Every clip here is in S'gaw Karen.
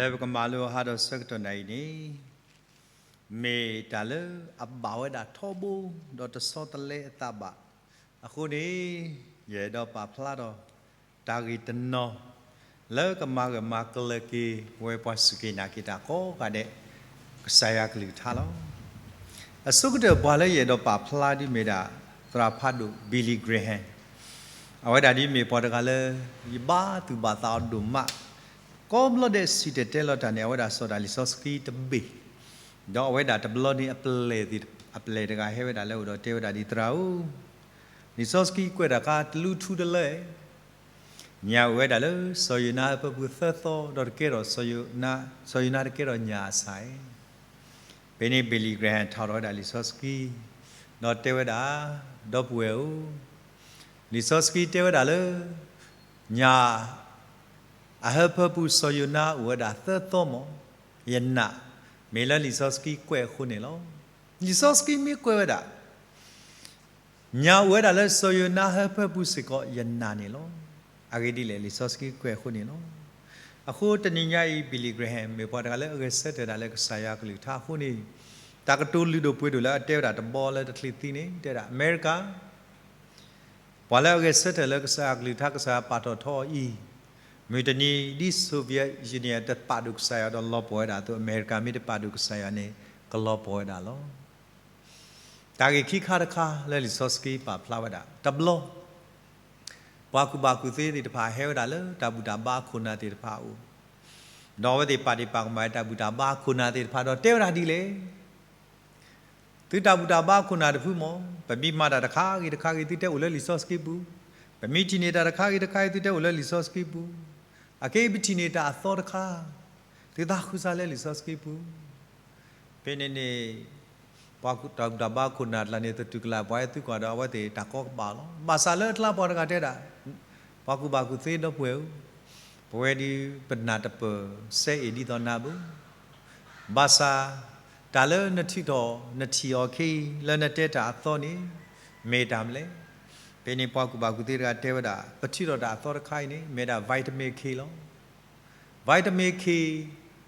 လၢပကမၤလိဟါဒီးဆၢကတီၢ်နၤအံၤန့ၣ်, မ့ၢ်တၢ်လၢအဘၣ်ဝဲဒၣ်ထီဘိ ဒီးတဆီတလဲအသးဘၣ်. အဃိန့ၣ်, ယအဲၣ်ဒိးပာ်ဖျါဒီး တၢ်ဂ့ၢ်တနီၤ လၢကမၤဂၢၢ်မၤကျၢၤက့ၤ ပဝဲပှၤစူၢ်က့ၤနာ်က့ၤတၢ်ကိးဂၤဒဲး ကစၢ်ယွၤကလုၢ်ကထါလီၤ. အဆိကတၢၢ်ပှၤလၢယအဲၣ်ဒိးပာ်ဖျါဒ်မ့ၢ်ဒၣ် သရၣ်ဖးဒိၣ် Billy Graham, အဝဲဒၣ်ဒ်မ့ၢ်ပှၤတဂၤလၢ ယဘၣ်သူၣ်ဘၣ်သးအီၤဒိၣ်မး, ကိးဘျီဒဲးစံၣ်တဲၤတဲလီၤတၢ်န့ၣ် အဝဲဒၣ်စိာ်တၢ်လံာ်စီဆှံတဘ့ၣ်, ဒီးအဝဲဒၣ်တဘျီန့ၣ် အပျဲၢ်တဂၤဟဲဝဲဒၣ်လၢအအိၣ်ဒီးတဲဝဲဒၣ်ဒ် သရၣ်ဧၢ, လံာ်စီဆှံကွဲးတၢ်ခါတလူထူတလၢ ညၣ်အိၣ်ဝဲဒၣ်လၢစီၤယိၤနါဟၢဖၢပူၤသၢသီ, ဒီးတကဲထီၣ်စီၤယိၤနါ, စီၤယိၤနါတကဲထီၣ်ညၣ်အဆၣ်အံၤ. ဖဲန့ၣ် Billy Graham ထီၣ်ထီၣ်ဝဲဒၣ်လံာ်စီဆှံ, ဒီးတဲဝဲဒၣ်, ဒီပုၢ်ဝဲၢ်ဧၢ, လံာ်စီဆှံတဲဝဲဒၣ်လၢ ညၣ်အဟၢဖၢပူၤစီၤယိၤနါအိၣ်ဝဲဒၣ်သၢသီမး, ယနာ်, မ့ၢ်လၢလံာ်စီဆှံကွဲးအဃိန့ၣ်လီၤ. လံာ်စီဆှံမ့ၢ်ကွဲးဝဲဒၣ် ညၣ်အိၣ်ဝဲဒၣ်လၢစီၤယိၤနါဟၢဖၢပူၤစ့ၢ်ကီး ယနာ်န့ၣ်လီၤ. အဂ့ၢ်ဒ်လဲၣ်, လံာ်စီဆှံကွဲးအဃိန့ၣ်လီၤ. အဃိတနံၤညါအံၤ Billy Graham မ့ၢ်ပှၤတဂၤလၢအဂဲၤဆၢထၢၣ်ဒၣ်လၢကစၢ်ယွၤကလုၢ်ကထါအဃိန့ၣ်, တၢ်ကတိၤလုၢ်ဒိၣ်ပှ့ၤဒိၣ်လၢအတဲဝဲဒၣ်တဘီလၢတချုးသံန့ၣ် တဲဒၣ် အမဲရကၤ ပှၤလၢအဂဲၤဆၢထၢၣ်လၢကစၢ်ယွၤကလုၢ်ကထါ ကစၢ်ယွၤပာ်ထီၣ်ထီအီၤအံၤ, မုၢ်တနံၤဒ် Soviet Union တပာ်ဒိၣ်ကစၢ်ယွၤဒီးလီၤပှီၢ်ဝဲဒၣ်အသိး အမဲရကၤမ့ၢ်တပာ်ဒိၣ်ကစၢ်ယွၤန့ၣ် ကလီၤပှီၢ်ဝဲဒၣ်လီၤ. တၢ်ဂ့ၢ်ခံခါတခါလၢလံာ်စီဆှံပာ်ဖျါဝဲဒၣ်, တဘျီ ပှၤကူၣ်ဘၣ်ကူၣ်သ့သ့ၣ်တဖၣ်ဟဲဝဲဒၣ်လၢတၢ်ဘူၣ်တၢ်ဘါအခိၣ်နၢ်သ့ၣ်တဖၣ်အအိၣ်, ဒီးအဝဲသ့ၣ်ပာ်ဒ့ၣ်ပာ်ကမၣ်တၢ်ဘူၣ်တၢ်ဘါအခိၣ်နၢ်သ့ၣ်တဖၣ်ဒီးတဲဝဲဒၣ်ဒ်လဲၣ်, သုတၢ်ဘူၣ်တၢ်ဘါအခိၣ်နၢ်တဖုမး, ပမ့ၢ်မၤတၢ်တခါဂ့ၤတခါဂ့ၤ သုတဲအိၣ်လၢလံာ်စီဆှံပူၤ, ပမ့ၢ်ထံၣ်န့ၢ်တၢ်တခါဂ့ၤတခါဂ့ၤ သုတဲအိၣ်လၢလံာ်စီဆှံပူၤ, အခဲအံၤပထံၣ်န့ၢ်တၢ်အသီတခါ, သုသးဃုစၢ်လၢလံာ်စီဆှံပူၤ. ဖဲန့ၣ်န့ၣ် ပှၤတၢ်ဘူၣ်တၢ်ဘါခိၣ်နၢ်ကျါန့ၣ် သတူၢ်ကလာ်ပှၤဟဲသုကွၢ်ဒီး အဝဲသ့ၣ်တၢ်ကီကဘၣ်လီၤ. ဘၣ်ဆၣ်လၢအကျါပှၤတဂၤတဲဒၣ်, ပှၤကူၣ်ဘၣ်ကူၣ်သ့ဒီပုၢ်ဝဲၢ်ဧၢ, ပဝဲဒၣ်ပနၢ်တပၢၢ်စဲအ့ၣ်ဒ်သိးနၤဘၣ်. ဘၣ်ဆၣ် တၢ်လၢနထုးထီၣ် နထံၣ်အီၤခဲအံၤ လၢနတဲတၢ်အသီန့ၣ် မ့ၢ်တၢ်မနုၤလဲၣ်. ဖဲန့ၣ်ပှၤကူၣ်ဘၣ်ကူၣ်သ့တဂၤတဲဝဲဒၣ် ပထုးထီၣ်တၢ်အသီတခါအံၤန့ၣ် မ့ၢ်ဒၣ် vitamin K လီၤ. vitamin K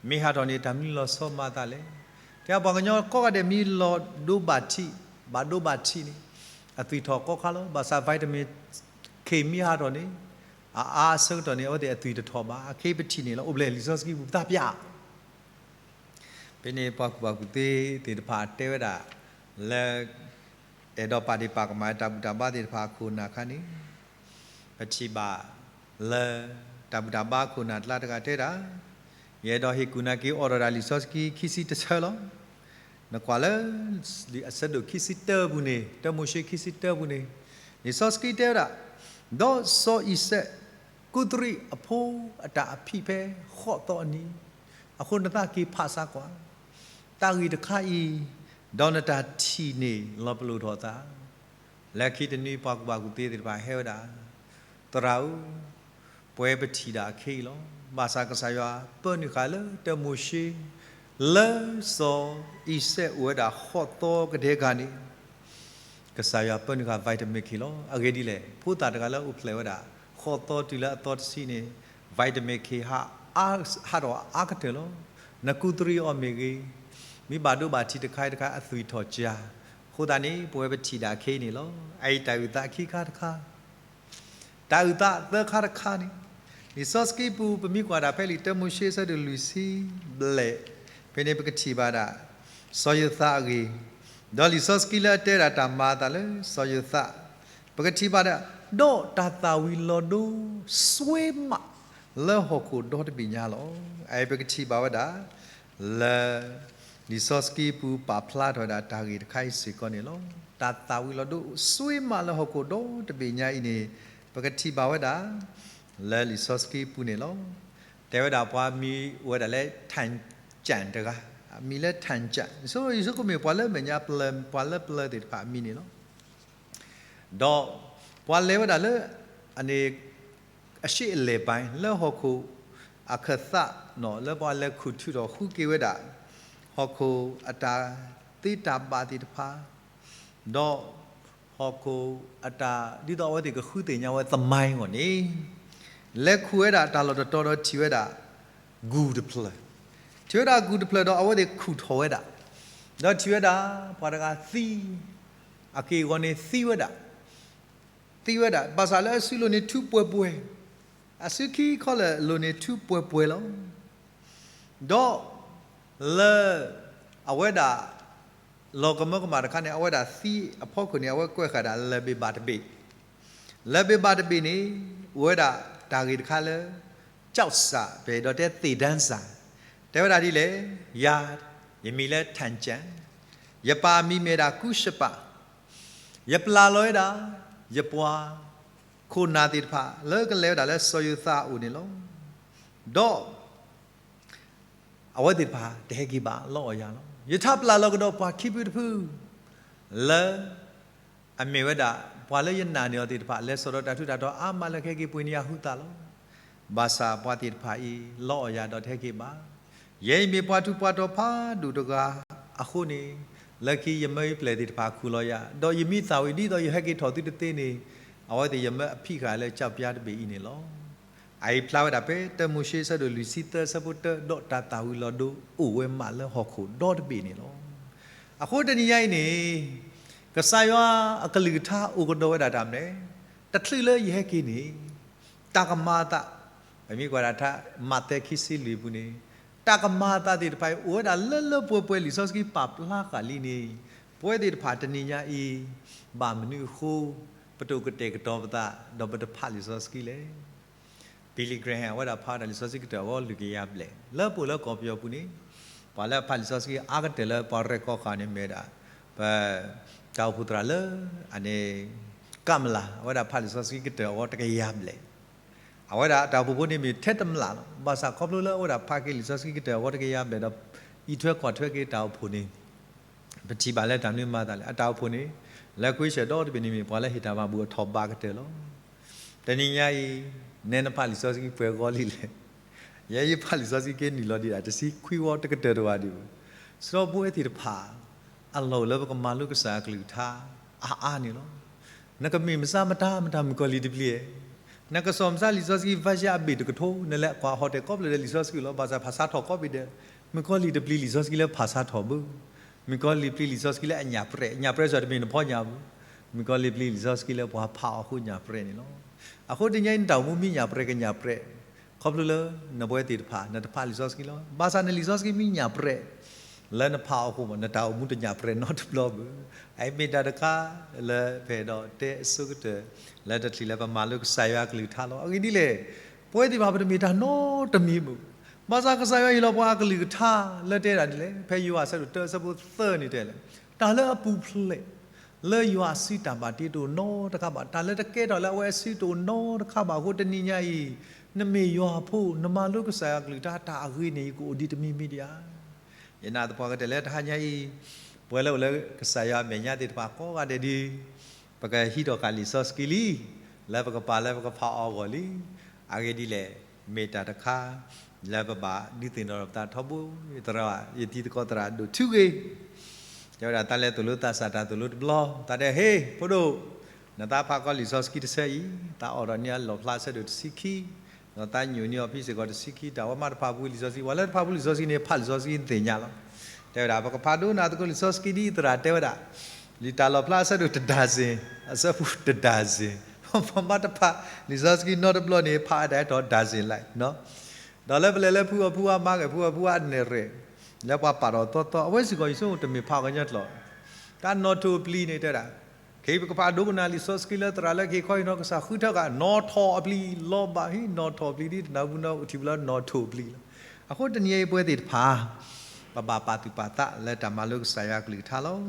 မ့ၢ်ဟးထီၣ်န့ၣ် တၢ်မနုၤလီၤဆီမၤသးလဲၣ်. တဲပှၤကညီကိးဂၤဒဲးမ့ၢ်လီၤဒိဘၣ်ထံး, ဘၣ်ဒိဘၣ်ထံးန့ၣ် အသွံၣ်ထီၣ်ကိးခါလီၤ. ဘၣ်ဆၣ် vitamin K မ့ၢ်ဟးထီၣ်န့ၣ် အအါအဆၢကတီၢ်န့ၣ် အဝဲသ့ၣ်အသွံၣ်တထီၣ်ဘၣ်. အခဲအံၤပထံၣ်န့ၢ်လီၤ. အိၣ်ဘျဲၣ်လံာ်စီဆှံပူၤပသးပျၢ် ဖဲန့ၣ်ပှၤကူၣ်ဘၣ်ကူၣ်သ့သ့ၣ်တဖၣ်တဲဝဲဒၣ် လၢ အဲၣ်ဒိးပာ်ဒ့ၣ်ပာ်ကမၣ်တၢ်ဘူၣ်တၢ်ဘါသ့ၣ်တဖၣ်အခိၣ်နၢ်ခါန့ၣ်, ပထံၣ်ဘၣ်လၢ တၢ်ဘူၣ်တၢ်ဘါအခိၣ်နၢ်ကျါတဂၤတဲဒၣ်, ယအဲၣ်ဒိးဟ့ၣ်ကူၣ်နာ်က့ၤအီၤဒီးတၢ်လံာ်စီဆှံခံဆံတဆၢလီၤ. နကွၢ်လၢ အဆၢဒိၣ်ခံဆံတၢပူၤန့ၣ်, တၢမိၤၡ့ခံဆံတၢပူၤန့ၣ်, လံာ်စီဆှံတဲဝဲဒၣ်, ဒီးစီၤအံၤစဲး ကူးသရံးအဖိအတၢ်အဖံးဖဲဃိးသီအနံၤ, အဃိနသးက့ၤဖးဆါကွၢ် တၢ်ဂ့ၢ်တခါအံၤ, ဒီးနတၢ်ထံၣ်န့ၢ်လီၤပလိာ်ထီၣ်သး. လၢခံတနွံပှၤကူၣ်ဘၣ်ကူၣ်သ့သ့ၣ်တဖၣ်ဟဲဝဲဒၣ်, သရၣ်ဧၢ, ပဝဲပထံၣ်ဒၣ်အခဲအံၤလီၤ. ဘၣ်ဆၣ်ကစၢ်ယွၤပၢနုာ်ဃာ်လၢတၢမိၤၡ့, လၢစီၤအံၤစဲးအိၣ်ဝဲဒၣ်ဃိးသီကဒဲကၤန့ၣ် ကစၢ်ယွၤပၢနုာ်ဃာ် vitamin K လီၤ. အဂ့ၢ်ဒ်လဲၣ်, ဖိသၣ်တဂၤလၢအိၣ်ဖျဲၣ်ဝဲဒၣ် ဃိးသီတုၤလၢအသီတဆံန့ၣ် vitamin K ဟးအါ, ဟးထီၣ်အါကတၢၢ်လီၤ. နကူးသရံးအီၤမ့ၢ်ဂ့ၤ, မ့ၢ်ဘၣ်ဒိဘၣ်ထံးတခါတခါအသွံၣ်ထီၣ်ကၢ, အဃိသတးန့ၣ် ပဝဲပထံၣ်ဒၣ်ခဲအံၤန့ၣ်လီၤ. အအံၤတၢ်အုၣ်သးခံခါတခါ တၢ်အုၣ်သးသၢခါတခါန့ၣ်, လံာ်စီဆှံပူၤ ပမ့ၢ်ကွၢ်ဒၣ်ဖဲလံာ်တၢမိၤၡ့ အဆၢဒိၣ်လွံၢ်ဆံဘျဲၣ်, ဖဲန့ၣ်ပကထံၣ်ဘၣ်ဒၣ် စီၤယိၤသးအဂ့ၢ်, ဒီးလံာ်စီဆှံလၢအတဲဒၣ်တၢ်မၤအသးလၢစီၤယိၤသး, ပကထံၣ်ဘၣ်ဒၣ်, ဒီးတၢ်သၣ်ဝံၤလီၤဒိ စွ့မးလၢဟီၣ်ခိၣ်ဒီတဘ့ၣ်ညါလီၤ. အအံၤပကထံၣ်ဘၣ်ဝဲဒၣ် လၢ လံာ်စီဆှံပူၤပာ်ဖျါထီၣ်ဝဲဒၣ်တၢ်ဂ့ၢ်တခါအံၤစ့ၢ်ကီးန့ၣ်လီၤ. တၢ်သၣ်ဝံၤလီၤဒိ စွ့မးလၢဟီၣ်ခိၣ်ဒီတဘ့ၣ်ညါအံၤန့ၣ် ပကထံၣ်ဘၣ်ဝဲဒၣ် လၢလံာ်စီဆှံပူၤန့ၣ်လီၤ. တဲဝဲဒၣ်ပှၤမံၤအိၣ်ဝဲဒၣ်လၢ ထၣ်ကၠၣ်တဂၤ, အမံၤလၢ ထၣ်ကၠၣ်, ယဆိကမိၣ်မ့ၢ်ပှၤလၢမဲာ်ညါပျၢၤ, ပှၤလၢပျၢၤသ့ၣ်တဖၣ်အမံၤန့ၣ်လီၤ. ဒီးပှၤလဲၤဝဲဒၣ်လၢ အန့ၣ် အရှေ့အလယ်ပိုင်း လၢဟီၣ်ခိၣ်အခၢၣ်သးန့ၣ် လၢပှၤလဲၤခူၣ်ထုးထီၣ်ဃုက့ၤဝဲဒၣ် ဟီၣ်ခိၣ်အတၢ်သ့တၢ်ဘၣ်သ့ၣ်တဖၣ်, ဒီးဟီၣ်ခိၣ်အတၢ် ဒ်သိးအဝဲသ့ၣ်ကဃုသ့ၣ်ညါဝဲသမိုင်းအဂီၢ်န့ၣ်, လဲၤခူၣ်ဝဲဒၣ်တၢ်လီၢ်တတီၤဒီးထံၣ်ဝဲဒၣ် ဂူၤတဖျၢၣ်, ထံၣ်ဝဲဒၣ်ဂူၤတဖျၢၣ်ဒီးအဝဲသ့ၣ်ခူၣ်ထီၣ်ဝဲဒၣ်, ဒီးထံၣ်ဝဲဒၣ်ပှၤတဂၤသံ, အက့ၢ်အဂီၤန့ၣ်သံဝဲဒၣ်, သံဝဲဒၣ် ဘၣ်ဆၣ်လၢအစုလိၤန့ၣ်ထူးပှဲၤပှဲၤ, အစုခံခီလၢာ်အလိၤန့ၣ်ထူးပှဲၤပှဲၤလီၤ. ဒီးလၢအဝဲဒၣ် လီၤကမၢကမၣ်တခါန့ၣ် အဝဲဒၣ်သံအဖီခိၣ်န့ၣ် အဝဲကွဲးဃာ်ဒၣ်လၢၢ်ဘ့ၣ်ဘၣ်တဘ့ၣ်, လၢၢ်ဘ့ၣ်ဘၣ်တဘ့ၣ်န့ၣ် အိၣ်ဝဲဒၣ်တၢ်ဂ့ၢ်တခါလၢ ကၠီၣ်စၣ် ပအဲၣ်ဒိးတဲသ့ၣ်ဒၢစၣ်, တဲဝဲဒၣ်ဒ်လဲၣ်, ယၤ, ယမံၤလၢထၣ်ကၠၣ်, ယပၢ်မံၤမ့ၢ်ဒၣ်ကူစပၢ်, ယပျၢ်လီၤဝဲဒၣ် ယပှၤခိၣ်နၢ်သ့ၣ်တဖၣ် လၢကလဲၤဝဲဒၣ်လၢစီၤယိၤသးအအိၣ်န့ၣ်လီၤ. ဒီး အဝဲသ့ၣ်တဖၣ်တဟဲက့ၤဘၣ်လီအီၣ်ယၤလီၤ. ယထးပျၢ်လီၤကဒီးပှၤခံဖုတဖု လၢအမ့ၢ်ဝဲဒၣ် ပှၤလၢယနာ်န့ၢ်အီၤသ့ၣ်တဖၣ် လဲၤစိာ်ဒီးတၢ်ထူးတၢ်တီၤအါမးလၢကဟဲက့ၤပှ့ၤန့ၢ်ယၤဟုသးလီၤ. ဘၣ်ဆၣ်ပှၤသ့ၣ်တဖၣ်အံၤ လီအီၣ်ယၤဒီးတဟဲက့ၤဘၣ်. ယဲအံၤမ့ၢ်ပှၤထူးပှၤတီၤဖးဒိၣ်တဂၤအဃိန့ၣ် လၢခံယမၢယပျဲၢ်သ့ၣ်တဖၣ်ခူၣ်လီၤယၤ, ဒီးယမံသးဝံၤဒ်သိးယဟဲက့ၤထီၣ်သုတသ့န့ၣ် အဝဲသ့ၣ်ယမၢအဖံးဃာ်လၢကၠီၣ်ပၠါတဘ့ၣ်အံၤန့ၣ်လီၤ. အအံၤဖျါဝဲဒၣ်ဖဲတၢမိၤၡ့အဆၢဒိၣ်လွံၢ်ဆံသၢအဆၢဖိတၢ ဒီးတၢ်သၣ်ဝံၤလီၤဒိအိၣ်ဝဲမးလၢဟီၣ်ခိၣ်ဒီတဘ့ၣ်န့ၣ်လီၤ. အဃိတနံၤညါအံၤန့ၣ် ကစၢ်ယွၤအကလုၢ်ကထါအိၣ်ကဒီးဝဲဒၣ်တၢ်မနုၤလဲၣ်, တချုးလၢယဟဲက့ၤန့ၣ် တၢ်ကမၤအသး, ပမ့ၢ်ကွၢ်ဒၣ်ထါ မးသဲခံဆံလွံၢ်အပူၤန့ၣ် တၢ်ကမၤအသးသ့ၣ်တဖၣ်အံၤ အိၣ်ဝဲဒၣ်လၢလၢပှဲၤပှဲၤလံာ်စီဆှံပာ်ဖျါဃာ်လံန့ၣ် ပဝဲသ့ၣ်တဖၣ်တနံၤညါအံၤ ဘၣ်မနုၤအဃိ ပတအိၣ်ကတဲာ်ကတီၤပသး ဒီးပတဖးလံာ်စီဆှံလဲၣ်. Billy Graham အဝဲဒၣ်ဖးဝဲဒၣ်လံာ်စီဆှံကတၢၢ်အဂီၢ်လွံၢ်ကယၤဘျဲၣ် လၢပအိၣ်လၢကီၢ်ပယီၤပူၤန့ၣ် ပှၤလၢအဖးလံာ်စီဆှံအါကတၢၢ်လၢပှၤရဲၣ်ကီၢ်ဃာ်န့ၣ် မ့ၢ်ဝဲဒၣ် ပ တၢ်အိၣ်ဖှိၣ်သရၣ်လၢ အန့ၣ် ကမလၤ အဝဲဒၣ်ဖးလံာ်စီဆှံကတၢၢ်အဂီၢ်တကယၤဘျဲၣ် အဝဲဒၣ်အတၢ်အိၣ်ဖှိၣ်ဖိန့ၣ်မ့ၢ်ထဲတမျၢ်လီၤ. ဘၣ်ဆၣ်ခီဖျိလၢအဝဲဒၣ်ဖးက့ၤလံာ်စီဆှံကတၢၢ်အဂီၢ်တကယၤဘျဲၣ်ဒီး အံးထွဲကွၢ်ထွဲက့ၤတၢ်အိၣ်ဖှိၣ်န့ၣ် ပထံၣ်ဘၣ်လၢတၢ်မနုၤမၤသးလဲၣ်. အတၢ်အိၣ်ဖှိၣ်န့ၣ် လၢကွ့ဆၢၣ်ဒီတဘ့ၣ်န့ၣ်မ့ၢ် ပှၤလၢဟ့ၣ်တၢ်မၤဘူၣ်အထီၣ်ဘးကတၢၢ်လီၤ. တနံၤညါအံၤ နဲနဖးလံာ်စီဆှံပှဲၤဂီၤလံလဲၣ်. ယဲယဖးလံာ်စီဆှံက့ၤနုာ်လီၤဒံးဒၣ် တဆံခွံဝီတကတၢၢ်တဝာ်ဒံးဘၣ်. စီၤပဝဲသ့ၣ်တဖၣ် အလီၢ်အိၣ်လၢပကမၤလိကစၢ်အကလုၢ်ကထါ အါအါန့ၣ်လီၤ. နကမ့ၢ်မဆါမတၤမတၤမုၣ်ကီၤလံၢ်တပျံၤဧါ. နကစီၣ်မဆါလံာ်စီဆှံ version အဘ့ၣ်တကထိ နလဲၤကွၢ်ဟီၣ်တဲာ်ကိးဖျၢၣ်ဒီးလံာ်စီဆှံလီၤ. ဘၣ်ဆၣ်ဖးဆါထီၣ်ကိးဘ့ၣ်ဒီး မုၣ်ကီၤလံၢ်တပျံၤလံာ်စီဆှံလၢဖးဆါထီၣ်ဘၣ်. မုၣ်ကီၤလံၢ်ပျံၤလံာ်စီဆှံလၢအညၣ်ပြဲး, ညၣ်ပြဲးစ့ၢ်တမ့ၢ်နဖီညၣ်ဘၣ်. မုၣ်ကီၤလံၢ်ပျံၤလံာ်စီဆှံလၢပှၤဖးအီၤအဃိညၣ်ပြဲးန့ၣ်လီၤ. အဃိတနံၤညါအံၤ နတၢ်အိၣ်မူမ့ၢ်ညၣ်ပြဲးကညၣ်ပြဲး ခီဖျိလၢ နပဝဲသ့ၣ်တဖၣ် နတဖးလံာ်စီဆှံလီၤ. ဘၣ်ဆၣ်နလံာ်စီဆှံမ့ၢ်ညၣ်ပြဲး လၢနဖးအီၤအဃိမး နတၢ်အိၣ်မူတညၣ်ပြဲးနီတဘျီဘၣ်. အအံၤမ့ၢ်တၢ်တခါ လၢပအဲၣ်ဒိးတဲအဆိကတၢၢ် လၢတချုးလၢပမၤလိကစၢ်ယွၤအကလုၢ်ကထါလီၤ. အဂ့ၢ်ဒ်လဲၣ်, ပဝဲသ့ၣ်တဖၣ်ပတမ့ၢ်တၢ်နီတမံၤဘၣ်. ဘၣ်ဆၣ်ကစၢ်ယွၤဟ့ၣ်လီၤပှၤအကလုၢ်ကထါ လၢတဲဒၣ်ဒ်လဲၣ်, ဖဲယိၤဟၣ်အဆၢဒိၣ်တၢအဆၢဖိသၢန့ၣ်တဲလဲၣ်, တၢ်လၢအပူၤဖျဲး လၢယွၤအစုတၢ်ဘၣ်တ့တအိၣ်နီတခါဘၣ်. တၢ်လၢတကဲထီၣ်လၢအဝဲအစုတအိၣ်နီတခါဘၣ်အဃိ တနံၤညါအံၤ နမ့ၢ်ယွၤအဖိ နမၤလိကစၢ်ယွၤအကလုၢ်ကထါ တၢ်အဂ့ၤန့ၣ် ယကအိၣ်ဒံးတမံၤမံၤဒံးဧါ. ယနာ်သပှၢ်ကတၢၢ်လၢတဟါညါအံၤ ပဝဲလၢအိၣ်လၢကစၢ်ယွၤအမဲာ်ညါသ့ၣ်တဖၣ်ကိးဂၤဒဲးဒုး ပကဟံးထီၣ်ဃာ်လံာ်စီဆှံလံ, လၢပကပာ်လၢပကဖးအီၤအဂီၢ်လံ. အဂ့ၢ်ဒ်လဲၣ်, မ့ၢ်တၢ်တခါ လၢပဘၣ်ဒုးသ့ၣ်နီၣ်ထီၣ်ပသးထီဘိ, ယသရၣ်, ယတံၤသကိးသရၣ်ဒိၣ်ထူဂ့ၤ, တဲဝဲဒၣ်တၢ်လဲၤသိၣ်လိသးစၢ်တၢ်သိၣ်လိတဘျီ, တၢ်တဲ ဟ့, ဖိဒိၣ်, နသးဖးကီးလံာ်စီဆှံတဆၢအံၤ, သးအိးထီၣ်န့ၢ်အလီၣ်ဖျါအဆၢဒိၣ်တဆံခံ, ဒီးသးညိၣ်န့ၢ်အီၤဖဲစ့ၢ်ကီးတဆံခံ, တၢ်ဝဲမးတဖးဖှူလံာ်စီဆှံ, ပှၤလၢတဖးဖှူလံာ်စီဆှံန့ၣ် ဖးလံာ်စီဆှံသ့ၣ်ညါလီၤ. တဲဝဲဒၣ် ပကဖးဒိကနၣ်သကိးလံာ်စီဆှံဒ်သရၣ်တဲဝဲဒၣ်, လံာ်တၢ်လီၣ်ဖျါအဆၢဒိၣ်တဒါစ့ၣ်, အဆၢဖိတဒါစ့ၣ်, ပှၤမးတဖးလံာ်စီဆှံနီတဘျီန့ၣ် ဖးဝဲဒၣ်အဲၣ်ထီၣ်ဒါစ့ၣ်လံ. ဒီးလၢပလဲၤလၢဖုအီၣ်ဖုအါမၤဂ့ၤ ဖုအီၣ်ဖုအါအနဲၣ်ရဲၣ်, လၢပှၤပာ်ထီၣ်သီသီ, အဝဲစ့ၢ်ကီးယဆိကမိၣ်တမ့ၢ်ဖးကညီကျိာ်, တၢ်နီၣ်ထိၣ်ပျံၤန့ၣ်တဲဒၣ်, ခဲအံၤပကဖးဒိကနၣ်လံာ်စီဆှံလၢသရၣ်လၢကဟ့ၣ်ခီဟ့ၣ်နီၤကစၢ်ဃုထၢက့ၤ, နီၣ်ထီၣ်အပျံၤလီၤဘၣ်, ဟ့ၣ်နီၣ်ထီၣ်ပျံၤဒ်တနၢ်ဟူနီၣ်ထီၣ်ပျံၤလီၤ. အဃိတနံၤအံၤပဝဲသ့ၣ်တဖၣ် ပဘၣ်ပာ်သူၣ်ပာ်သးလၢတၢ်မၤလိကစၢ်ယွၤအကလုၢ်ကထါလီၤ.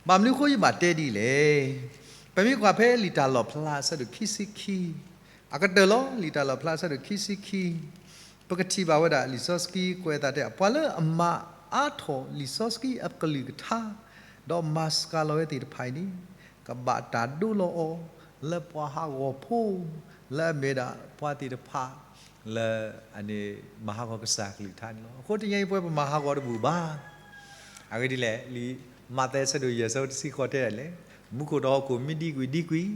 ဘၣ်မနုၤအဃိယဘၣ်တဲဒ်လဲၣ်. ပမ့ၢ်ကွၢ်ဖဲလံာ်တၢ်လီၣ်ဖျါအဆၢဒိၣ်ခံဆံခံ, အကတၢၢ်လီၤ, လံာ်တၢ်လီၣ်ဖျါအဆၢဒိၣ်ခံဆံခံ, ပကထံၣ်ဘၣ်ဝဲဒၣ်လံာ်စီဆှံကွဲးအသးတဲ, ပှၤလၢအမၤအါထီၣ်လံာ်စီဆှံအကလုၢ်ကထါ, ဒီးမၤစှၤလီၤဝဲသ့ၣ်တဖၣ်အံၤန့ၣ်, ကဘၣ်တၢ်ဒိလီၤအီၤ လၢပှၤဟးဂီၤဖိ, လၢအမ့ၢ်ဒၣ်ပှၤသ့ၣ်တဖၣ် လၢအန့ၣ်မၤဟးဂီၤကစၢ်အကလုၢ်ကထါန့ၣ်လီၤ. အဃိတနံၤအံၤပဝဲပမၤဟးဂီၤတဘူၣ်ဘၣ်. အဂ့ၢ်ဒ်လဲၣ်, လံာ်မးသဲအဆၢဒိၣ်ယဲၢ်အဆၢဖိတဆံဃိးတဲဒ်လဲၣ်, မူခိၣ်ဒီးဟီၣ်ခိၣ်မ့ၢ်ဒံကွံာ်ဒံကွံာ်,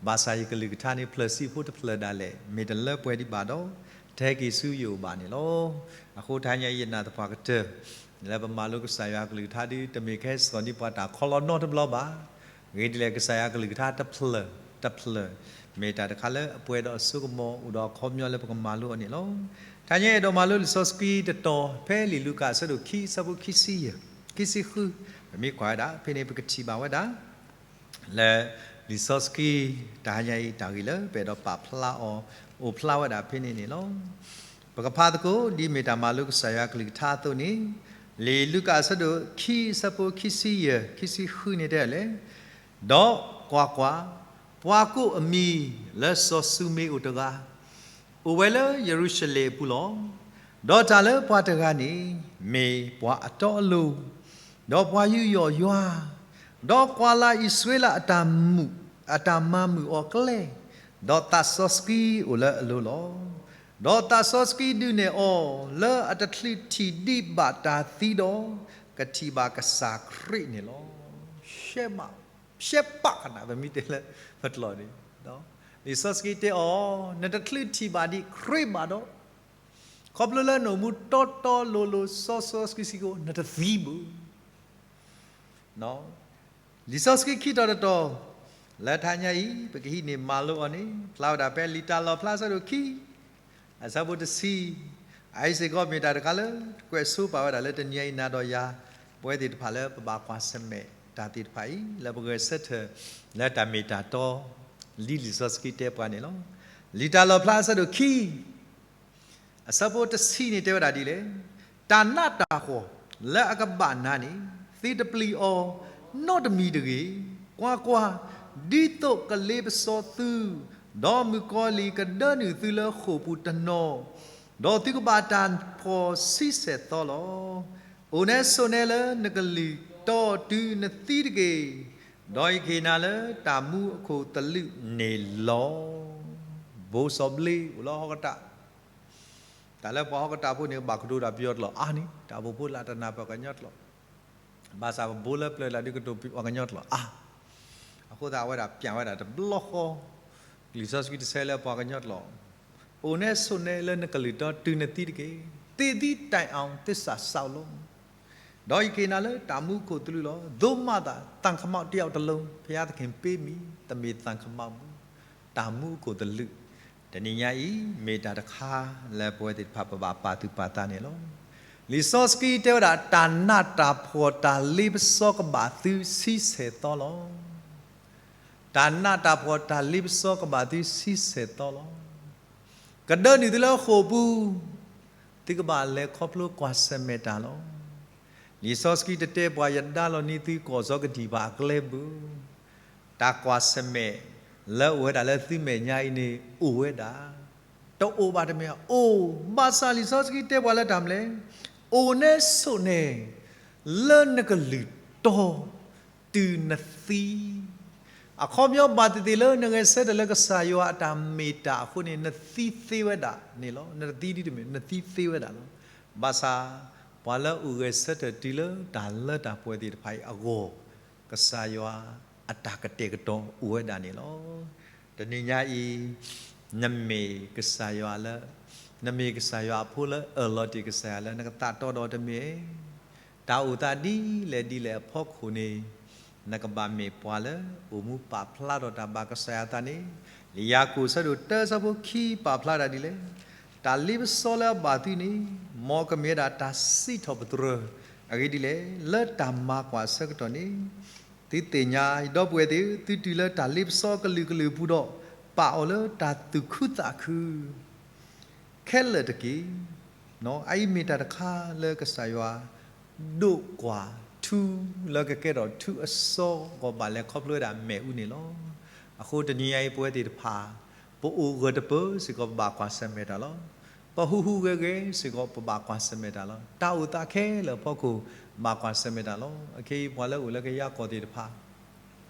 ဘၣ်ဆၣ်ယကလုၢ်ကထါန့ၣ် ဖျၢၣ်ဆံဖိတဖျၢၣ်ဒၣ်လဲာ် မ့ၢ်တလၢပှဲၤဒံးဘၣ်ဒီး, ထဲက့ၤဆူယအိၣ်ဘၣ်န့ၣ်လီၤ. အဃိတဟါညါအံၤယနာ်သပှၢ်ကတၢၢ် လၢပမၤလိကစၢ်ယွၤကလုၢ်ကထါဒု တမ့ၢ်ထဲစီၤနံပှၤတၢ်ခီလီၤနီတဘျီဘၣ်. ဂ့ၤဒ်လဲၣ် ကစၢ်ယွၤကလုၢ်ကထါတဖျၢၣ်တဖျၢၣ် မ့ၢ်တၢ်တခါလၢအပှဲၤဒီးအစိကမီၤ အိၣ်ဒီးအခီပညီလၢပကမၤလိအီၤန့ၣ်လီၤ. တဟါညါအဲၣ်ဒိးမၤလိလံာ်စီဆှံတတီၤ ဖဲလံာ်လူၤကၣ်အဆၢဒိၣ်ခံ အဆၢဖိခံဆံယဲၢ် ခံဆံဃု, ပမ့ၢ်ကွၢ်ဝဲဒၣ် ဖဲန့ၣ်ပကထံၣ်ဘၣ်ဝဲဒၣ် လၢလံာ်စီဆှံ တဟါညါအံၤ တၢ်ဂ့ၢ်လၢပအဲၣ်ဒိးပာ်ဖျါအီၤ အိၣ်ဖျါဝဲဒၣ်ဖဲန့ၣ်န့ၣ်လီၤ. ပကဖးသကိး ဒ်မ့ၢ်တၢ်မၤလိကစၢ်ယွၤကလုၢ်ကထါအသိးန့ၣ်, လံာ်လူၤကၣ်အဆၢဒိၣ်ခံ အဆၢဖိခံဆံယဲၢ် ခံဆံဃုန့ၣ်တဲလဲၣ်, ဒီးကွၢ်ကွၢ်, ပှၤကိးအမံၤလၢစီၤၡူမ့အိၣ်တဂၤ, အိၣ်ဝဲလၢယရူၤၡလ့ၣ်အပူၤလီၤ. ဒီးတၢ်လၢပှၤတဂၤန့ၣ် မ့ၢ်ပှၤအတီအလိၤ, ဒီးပှၤယူးယီၣ်ယွၤ, ဒီးကွၢ်လၢ်အံၣ်စရ့လးအတၢ်မုာ်, အတၢ်မၤမုာ်အီၤကျဲ, ဒီးသးစီဆှံအိၣ်လၢအလိၤလီၤ. ဒီးသးစီဆှံဒုးနဲၣ်အီၤလၢအတချုးထံၣ်ဒံးဘၣ်တၢ်သံဒီး, ကထံၣ်ဘၣ်ကစၢ်ခရံာ်န့ၣ်လီၤ. ရှဲမး, ရှဲပာ်ကနၣ် ပမ့ၢ်တဲလၢပကျိာ်န့ၣ်, လံာ်စီဆှံတဲအီၤ, နတချုးထံၣ်ဘၣ်ဒံးခရံာ်ဘၣ်ဒီး, ခီဖျိလၢနအိၣ်မူတီတီလိၤလိၤစီစီဆှံဆှံအဃိ နတသံဘၣ်. လံာ်စီဆှံခံတီၤတတီၤ လၢတဟါညါအံၤ ပကဟံးန့ၢ်မၤလိအီၤန့ၣ် ဖျါဝဲဒၣ်ဖဲလံာ်တၢ်လီၣ်ဖျါအဆၢဒိၣ်ခံ အဆၢဖိတဆံ, အအံၤစ့ၢ်ကီးမ့ၢ်တၢ်တခါလၢ ကွဲးဆိပာ်ဝဲဒၣ်လၢတနံၤအံၤနၤဒီးယၤ ပဝဲသ့ၣ်တဖၣ်လၢပဘၣ်ကွၢ်ဆၢၣ်မဲာ်တၢ်သ့ၣ်တဖၣ်အံၤ လၢပဂဲၤဆၢထၢၣ် လၢတၢ်မ့ၢ်တၢ်တီ ဒ်လံာ်စီဆှံတဲပှၤန့ၣ်လီၤ. လံာ်တၢ်လီၣ်ဖျါအဆၢဒိၣ်ခံ အဆၢဖိတဆံန့ၣ်တဲဝဲဒၣ်ဒ်လဲၣ်, တၢ်နးတၢ်ဖှီၣ်လၢအကဘၣ်နၤန့ၣ် သုတပျံၤအီၤနီတမံၤတဂ့ၤ. ကွၢ်ကွၢ်, ဒ်သိးကလ့ပစီသု, ဒီးမုၣ်ကီၤလံၢ်ကဒၢနုာ်သုလၢဃိာ်ပူၤတနီၤ, ဒီးသုကဘၣ်တၢ်ဖှီၣ်ဆံဆဲၣ်သီလီၤ. အိၣ်နဲဆိးနဲလၢနကလုၢ်တီတုၤနသံတက့ၢ်. ဒီးယကဟ့ၣ်နၤလၢတၢ်မူအခိၣ်သလုးန့ၣ်လီၤ. ဘိစီၤဘျ့အိၣ်လၢဟီၣ်ကတၢၢ် တၢ်လၢပှၤဟီၣ်ကတၢၢ်ဖိန့ၣ် ဘၣ်ကတိၤတၢ်ပယီၤကျိာ်အါန့ၣ် တၢ်အိၣ်ဖှိၣ်ဖိလၢတၢ်နၢ်ပၢၢ်ကညီကျိာ်, ဘၣ်ဆၣ်ပဘိလၢပျၢၤလၢဒုးကတိၤပှၤကညီကျိာ်အါ, အဃိသတးအဝဲဒၣ်ပျၢ်ဝဲဒၣ်တဘျီဃီ, လံာ်စီဆှံတဆၢလၢပှၤကညီကျိာ်, အိၣ်နဲဆိးနဲလၢနကလုၢ်တီတုၤနသံတက့ၢ်. သ့ၣ်သံတိုင်အောင်သစ္စာစောင့်လော့. ဒီးယကဟ့ၣ်နၤလၢတၢ်မူအခိၣ်သလုးလီၤ. သိးမၤသး သံခမောက်တစ်ယောက်တစ်လုံး ဘုရားသခင်ပေးမည်, သမ့ၢ်သံခမောက်မူ, တၢ်မူအခိၣ်သလုး, တနံၤညါအံၤ မ့ၢ်တၢ်တခါလၢပဝဲသ့ၣ်တဖၣ်ပဘၣ်ပာ်သူၣ်ပာ်သးန့ၣ်လီၤ. လံာ်စီဆှံတဲဝဲဒၣ် တၢ်နးတၢ်ဖှီၣ်တၢ်လ့ပစီကဘၣ်သုဆံဆဲၣ်သီလီၤ. တၢ်နးတၢ်ဖှီၣ်တၢ်လ့ပစီကဘၣ်သုဆံဆဲၣ်သီလီၤ. ကဒၢနုာ်သုလၢဃိာ်ပူၤ, သုကဘၣ်လဲၤခီဖျိကွၢ်ဆၢၣ်မဲာ်တၢ်လီၤ. လံာ်စီဆှံတတဲပှၤ ယဒါလီၤန့ၢ်သုကီၢ်စီကဒံၣ်ပှၤအကျဲဘၣ်. တၢ်ကွၢ်ဆၢၣ်မဲာ်လၢအိၣ်ဝဲဒၣ်လၢသုမဲာ်ညါအံၤန့ၣ် အိၣ်ဝဲဒၣ်, တအိၣ်ဘၣ်တမ့ၢ်ဧါ, အိၣ်, ဘၣ်ဆၣ်လံာ်စီဆှံတဲပှၤလၢတၢ်မနုၤလဲၣ်, အိၣ်နဲဆိးနဲ လၢနကလုၢ်တီ တုၤနသံ, အခီပညီဘၣ်သ့ၣ်သ့ၣ်လၢနဂဲၤဆၢထၢၣ်လၢကစၢ်ယွၤအတၢ်မ့ၢ်တၢ်အဃိန့ၣ် နသံသ့ဝဲဒၣ်န့ၣ်လီၤ. နတသံဒ်တမ့ၢ် နသံသ့ဝဲဒၣ်လီၤ. ဘၣ်ဆၣ် ပှၤလၢအိၣ်ဂဲၤဆၢထၢၣ်တုၤလၢတၢ်လၢတၢ်ပှဲၤသ့ၣ်တဖၣ်အံၤအဂီၢ်, ကစၢ်ယွၤအတၢ်ကတဲာ်ကတီၤအိၣ်ဝဲဒၣ်န့ၣ်လီၤ. တနံၤညါအံၤ နမ့ၢ်ကစၢ်ယွၤလၢ, နမ့ၢ်ကစၢ်ယွၤအဖိလၢအၢၣ်လီၤတ့ၢ်ကစၢ်ယွၤလၢနကသးတီဒီးတမ့ၢ် တၢ်အိၣ်သးဒ်လဲၣ်ဒ်လဲၣ်အဖီခိၣ်န့ၣ်, နကဘၣ်မ့ၢ်ပှၤလၢအိၣ်မူပာ်ဖျါထီၣ်တၢ်ဘၣ်ကစၢ်ယွၤအသးန့ၣ်, လံာ်ယၤကိာ်အဆၢဒိၣ်တၢအဆၢဖိခံပာ်ဖျါဒၣ်ဒ်လဲၣ်, တၢ်လ့ပစီလၢအဘၣ်သုန့ၣ်, မ်ကမ့ၢ်ဝဲဒၣ်တၢ်စံးထီၣ်ပတြၢၤ, အဂ့ၢ်ဒ်လဲၣ်, လၢတၢ်မၤကွၢ်အဆၢကတီၢ်န့ၣ်, သုသ့ၣ်ညါ ဒီပုၢ်ဝဲၢ်သ့ၣ်, သုတုၤလၢတၢ်လ့ပစီကလုာ်ကလုာ်အပူၤဒီး, ပာ်အီၤလၢတၢ်သူၣ်ခုသးခု ခဲလၢာ်တက့ၢ်. အအံၤမ့ၢ်တၢ်တခါလၢကစၢ်ယွၤ ဒိးကွၢ်ထူလၢကကဲထီၣ်ထူအစီကီး ဘၣ်လဲၤခီဖျိဝဲဒၣ်မ့ၣ်အူန့ၣ်လီၤ. အဃိတနံၤညါအံၤပဝဲသ့ၣ်တဖၣ်, ပအိၣ်ဂၢၢ်တပၢၢ်စ့ၢ်ကီး ပဘၣ်ကွၢ်ဆၢၣ်မဲာ်တၢ်လီၤ. ပဟူးဟူးဂဲၤဂဲၤစ့ၢ်ကီး ပဘၣ်ကွၢ်ဆၢၣ်မဲာ်တၢ်လီၤ. တၢ်အိၣ်သးခဲလၢာ်အဖီခိၣ် ဘၣ်ကွၢ်ဆၢၣ်မဲာ်တၢ်လီၤ. အခဲအံၤပှၤလၢအိၣ်လၢကယၤကီၢ်သ့ၣ်တဖၣ်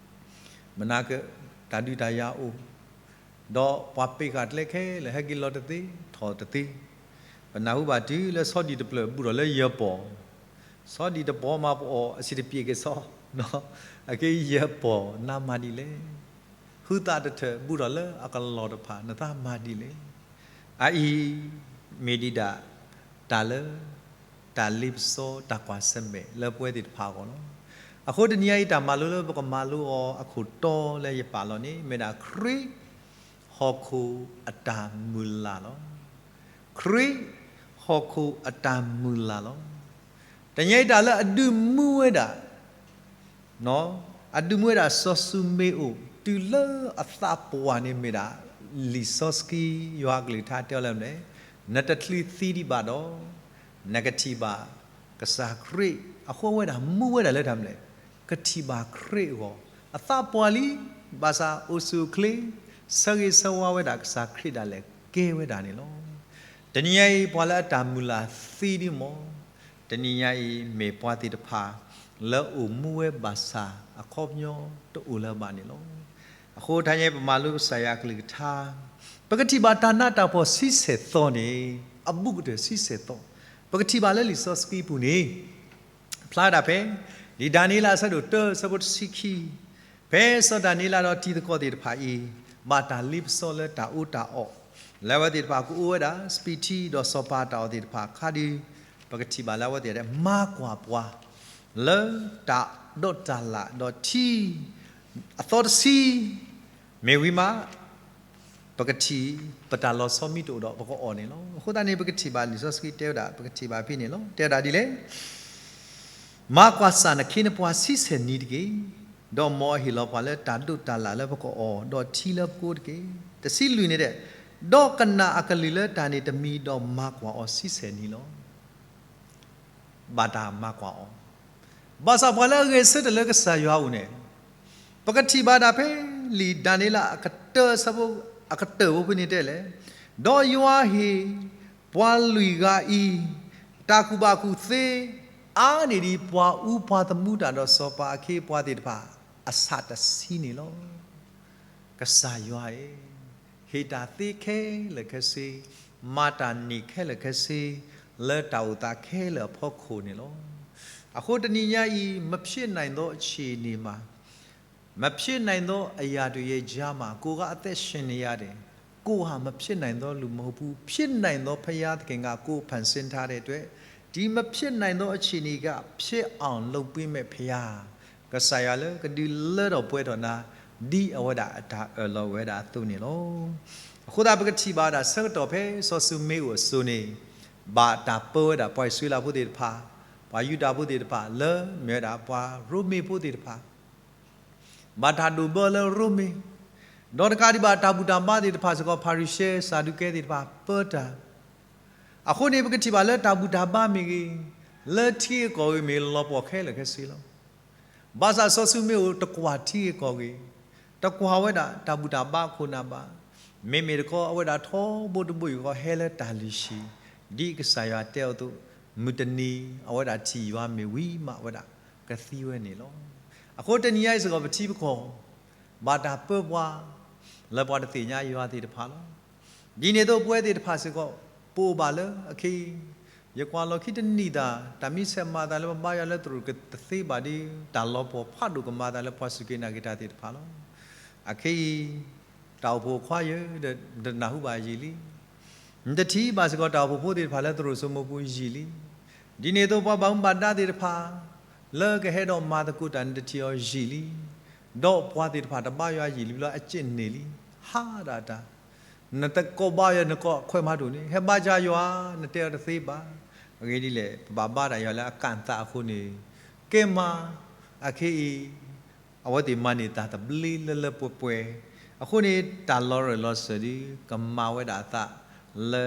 မနၤက တၢ်ဒုးတၢ်ယၤအိၣ်, ဒီးပှၤပ့းဃာ်ကျဲခဲလၢာ် ဟဲက့ၤလီၤတသ့ ထီၣ်တသ့, ပနၢ်ဟူဘၣ်တုၤလၢဆီဒံၣ်တဖျၢၣ် ဘူးထီၣ်လၢယဲၢ်ပီၢ်, ဆီဒံၣ်တပီၢ်မးပအီၣ်အဆံးတပျ့ၤက့ၤဆီ, အက့ယဲၢ်ပီၢ် နမၤဒ်လဲၣ်, ဟုသးတထၢၣ် ဘူးထီၣ်လၢအကလီၢ်တဖၣ် နသးမၤဒ်လဲၣ်, အအံၤ မ့ၢ်ဒံးဒၣ်တၢ်လၢ တၢ်လ့ပစီတၢ်ကွၢ်ဆၢၣ်မဲာ်လၢပဝဲသ့ၣ်တဖၣ်အဂီၢ်လီၤ. အဃိတနံၤညါအံၤ တၢ်မၤလိလၢပကမၤလိအီၤအခိၣ်တီလၢယပာ်လီၤန့ၣ် မ့ၢ်ဒၣ်ခရံာ်ဟီၣ်ခိၣ်အတၢ်မုၢ်လၢ်လီၤ. ခရံာ်ဟီၣ်ခိၣ်အတၢ်မုၢ်လၢ်လီၤ. တနံၤညါအံၤတၢ်လၢအဒုးမူဝဲဒၣ် အဒုးမူဝဲဒၣ်စီၤၡူမ့အိၣ် တုၤလၢအသးပှၢ်န့ၣ်မ့ၢ်ဒၣ် လံာ်စီဆှံယွၤအကလုၢ်ကထါတဲအီၤလၢမနုၤလဲၣ်, နတချုးသံဒံးဘၣ်ဒီး နကထံၣ်ဘၣ်ကစၢ်ခရံာ်. အဃိဝဲဒၣ်မူဝဲဒၣ်လၢတၢ်မနုၤလဲၣ်, ကထံၣ်ဘၣ်ခရံာ်အဂီၢ်, အသးပှၢ်လံ, ဘၣ်ဆၣ်အိၣ်ဆူၣ်အိၣ်ချ့ ဆၢဂ့ၤဆၢဝါဝဲဒၣ်ကစၢ်ခရံာ်ဒၣ်လဲာ်ကဲဝဲဒၣ်န့ၣ်လီၤ. တနံၤညါအံၤ ပှၤလၢအတၢ်မုၢ်လၢ်သံဒံးမ့ၢ် တနံၤညါအံၤမ့ၢ်ပှၤသ့ၣ်တဖၣ် လၢအိၣ်မူဝဲဘၣ်ဆၣ်အခီပညီတအိၣ်လၢၤဘၣ်န့ၣ်လီၤ. အဃိတနံၤညါအံၤပမၤလိကစၢ်ယွၤအကလုၢ်ကထါ, ပကထံၣ်ဘၣ်တၢ်နးတၢ်ဖှီၣ်ဆံဆဲၣ်သီန့ၣ် အဘူးကတၢၢ်ဆံဆဲၣ်သီ, ပကထံၣ်ဘၣ်လၢလံာ်စီဆှံပူၤန့ၣ် ဖျါဒၣ်ဖဲ လံာ်ဒၤနံးယ့လးအဆၢဒိၣ်တၢအဆၢဖိတဆံခံ, ဖဲစီၤဒၤနံးယ့လးဒီးတံၤသကိးသ့ၣ်တဖၣ်အံၤ ဘၣ်တၢ်လ့ပစီလၢတၢ်အီၣ်တၢ်အီ, လၢအဝဲသ့ၣ်တဖၣ်ကအိၣ်ဝဲဒၣ် စပံးထံဒီးစီၤပၤတၢ်အီၣ်သ့ၣ်တဖၣ်အခါဒီး ပကထံၣ်ဘၣ်လၢအဝဲသ့ၣ်မၤကွၢ်ပှၤ လၢတၢ်ဒိးတၢ်လၣ်ဒီးထံ အသီတဆံ မ့ၢ်ဝံၤမး ပကထံၣ် ပတၢ်လီၤဆီမံၤတအိၣ်ဒီးပကအီၣ်န့ၣ်လီၤ. အဃိသတးန့ၣ် ပကထံၣ်ဘၣ်လံာ်စီဆှံတဲဝဲဒၣ် ပကထံၣ်ဘၣ်ဖဲန့ၣ်လီၤ. တဲဝဲဒၣ်ဒ်လဲၣ်, မၤကွၢ်စၢ်နခ့နပှၤဆံဆဲၣ်နံၤတက့ၢ်. ဒီးမ်အဟ့ၣ်လီၤပှၤလၢတၢ်ဒိးတၢ်လၣ်လၢပကအီၣ် ဒီးထံလၢပကအိၣ်တက့ၢ်. တဆံလွံၢ်န့ၣ်ဒီး, ဒီးကနၣ်အကလုၢ်လၢတၢ်န့ၣ်တမံၤ ဒီးမၤကွၢ်အီၤဆံဆဲၣ်နံၤလီၤ. ဘၣ်တၢ်မၤကွၢ်အီၤ, ဘၣ်ဆၣ်ပှၤလၢအဂဲၤဆၢထၢၣ်လၢကစၢ်ယွၤအအိၣ်န့ၣ်, ပကထံၣ်ဘၣ်ဒၣ်ဖဲ လံာ်ဒၤနံးယ့လးအကတၢၢ်အဆၢဖိ အကတၢၢ်ဖိဖဲန့ၣ်တဲလဲၣ်, ဒီးယွၤဟ့ၣ် ပှၤလွံၢ်ဂၤအံၤ တၢ်ကူၣ်ဘၣ်ကူၣ်သ့ အါန့ၢ်ဒံးပှၤအူပှၤသမူတၢ်ဒီးစီၤပၤအခ့အပှၤသ့ၣ်တဖၣ် အဆၣ်တဆံန့ၣ်လီၤ. ကစၢ်ယွၤအံၤ ဟ့ၣ်တၢ်သ့ခဲလၢာ်ခဲဆ့, မၤတၢ်န့ၢ်ခဲလၢာ်ခဲဆ့ လၢတၢ်အိၣ်သးခဲလၢာ်အဖီခိၣ်န့ၣ်လီၤ. အဃိတနံၤညါအံၤ မဖြစ်နိုင်သောအခြေအနေမှာ, မဖြစ်နိုင်သောအရာတွေရဲ့ကြားမှာ ကိုယ်ကအသက်ရှင်နေရတယ်, ကိုယ်ဟာမဖြစ်နိုင်သောလူမဟုတ်ဘူး, ဖြစ်နိုင်သောဘုရားသခင်ကကိုယ်ဖန်ဆင်းထားတဲ့အတွက်, ဒီမဖြစ်နိုင်သောအခြေအနေကဖြစ်အောင်လုပ်ပေးမဲ့ဘုရား, ကစၢ်ယွၤလၢကဒုးလၢထီၣ်ပှဲၤထီၣ်နၤ, ဒ်အဝဲဒၣ်အတၢ်အၢၣ်လီၤဝဲဒၣ်အသိးန့ၣ်လီၤ. အဃိသတးပကထံၣ်ဘၣ်ဝဲဒၣ်ဆၢကတီၢ်ဖဲစီၤၡူမ့အိၣ်အစိၤန့ၣ်, ဘၣ်တၢ်ပၢဝဲဒၣ်ပှၤအံၣ်စရ့လးဖိသ့ၣ်တဖၣ်, ပှၤယူဒၤဖိသ့ၣ်တဖၣ်လၢမ့ၢ်ဝဲဒၣ်ပှၤရိမ့ၤဖိသ့ၣ်တဖၣ် ဘၣ်တၢ်ဒိးဘၢလၢရိမ့ၤ, ဒီးတကးဒံးဘၣ်တၢ်ဘူၣ်တၢ်ဘါသ့ၣ်တဖၣ်စ့ၢ်ကီး ဖၤရံၤၡဲ စၤဒူးကဲသ့ၣ်တဖၣ်ပၢတၢ်, အဃိန့ၣ် ပကထံၣ်ဘၣ်လၢတၢ်ဘူၣ်တၢ်ဘါမ့ၢ်ဂ့ၤ, လၢထံဂ့ၢ်ကီၢ်ဂ့ၤမ့ၢ်လီၤပှီၢ်ခဲလၢာ်ခဲဆ့လီၤ. ဘၣ်ဆၣ်စီၤၡူမ့အိၣ်တကွၢ်ထံဂ့ၢ်ကီၢ်ဂ့ၤ, တကွၢ်ဝဲဒၣ်တၢ်ဘူၣ်တၢ်ဘါအခိၣ်နၢ်ဘၣ်, မ့မ့ၢ်တခီအဝဲဒၣ်ထီဘိတဘိယူၢ်ဃီဟဲလၢတၢ်လုၢ်ဟံၣ်, ဒ်ကစၢ်ယွၤတဲအီၤအသိး, မုၢ်တနံၤ အဝဲဒၣ်ထံၣ်ယွၤမ့ၢ်ဝံၤမးအဝဲဒၣ်ကသံဝဲန့ၣ်လီၤ. အဃိတနံၤညါအံၤစ့ၢ်ကီးပထံပကီၢ် ဘၣ်တၢ်ပၢပှၤ လၢပှၤတသ့ၣ်ညါယွၤသ့ၣ်တဖၣ်လီၤ. ဒ်န့ၣ်အသိးပဝဲသ့ၣ်တဖၣ်စ့ၢ်ကီး ပအိၣ်ဘၣ်လၢအခဲအံၤ, ယကွၢ်လီၤခံတနံၤသး တၢ်မံဆဲးမၤသးလၢပဘါယွၤလၢသရိာ်တသ့ဘၣ်ဒီး တၢ်လီၤပှီၢ်ဖးဒိၣ်ကမၤသးလၢပှၤစူၢ်က့ၤနာ်က့ၤတၢ်သ့ၣ်တဖၣ်လီၤ. အခဲအံၤ တၢ်အိၣ်ဖှိၣ်ခွါယဲဒီး နတနၢ်ဟူဘၣ်ယံာ်လံ. နတထံၣ်ဘၣ်စ့ၢ်ကီးတၢ်အိၣ်ဖှိၣ်ဖိသ့ၣ်တဖၣ်လၢသရိာ်စိမိၤပူၤယံာ်လံ. ဒ်န့ၣ်အသိးပှၤဘၣ်မူဘၣ်ဒါသ့ၣ်တဖၣ် လၢကဟဲဒီးမၤသကိးတၢ်နတထံၣ်အီၤယံာ်လံ. ဒီးပှၤသ့ၣ်တဖၣ်တဘါယွၤယံာ်လံဘျီအစ့ၣ်န့ၢ်လံ. ဟးဒၣ်တၢ် နတကိးဘါယွၤနကိးခွဲးမးတအိၣ်န့ၣ် ဟဲဘါယွၤယွၤ နတဲအီၤတသ့ဘၣ်. အဂ့ၢ်ဒ်လဲၣ် ပဘၣ်ဘါဒၣ်ယွၤလၢအကၣ်သးအဃိန့ၣ် ကဲမး အခဲအံၤ အဝဲသ့ၣ်မၤန့ၢ်တၢ်သဘျ့လၢလၢပှဲၤပှဲၤ, အဃိန့ၣ် တၢ်လီၤရၢၢ်လီၤစၢၤဒီး ကမၤဝဲဒၣ်အသးလၢ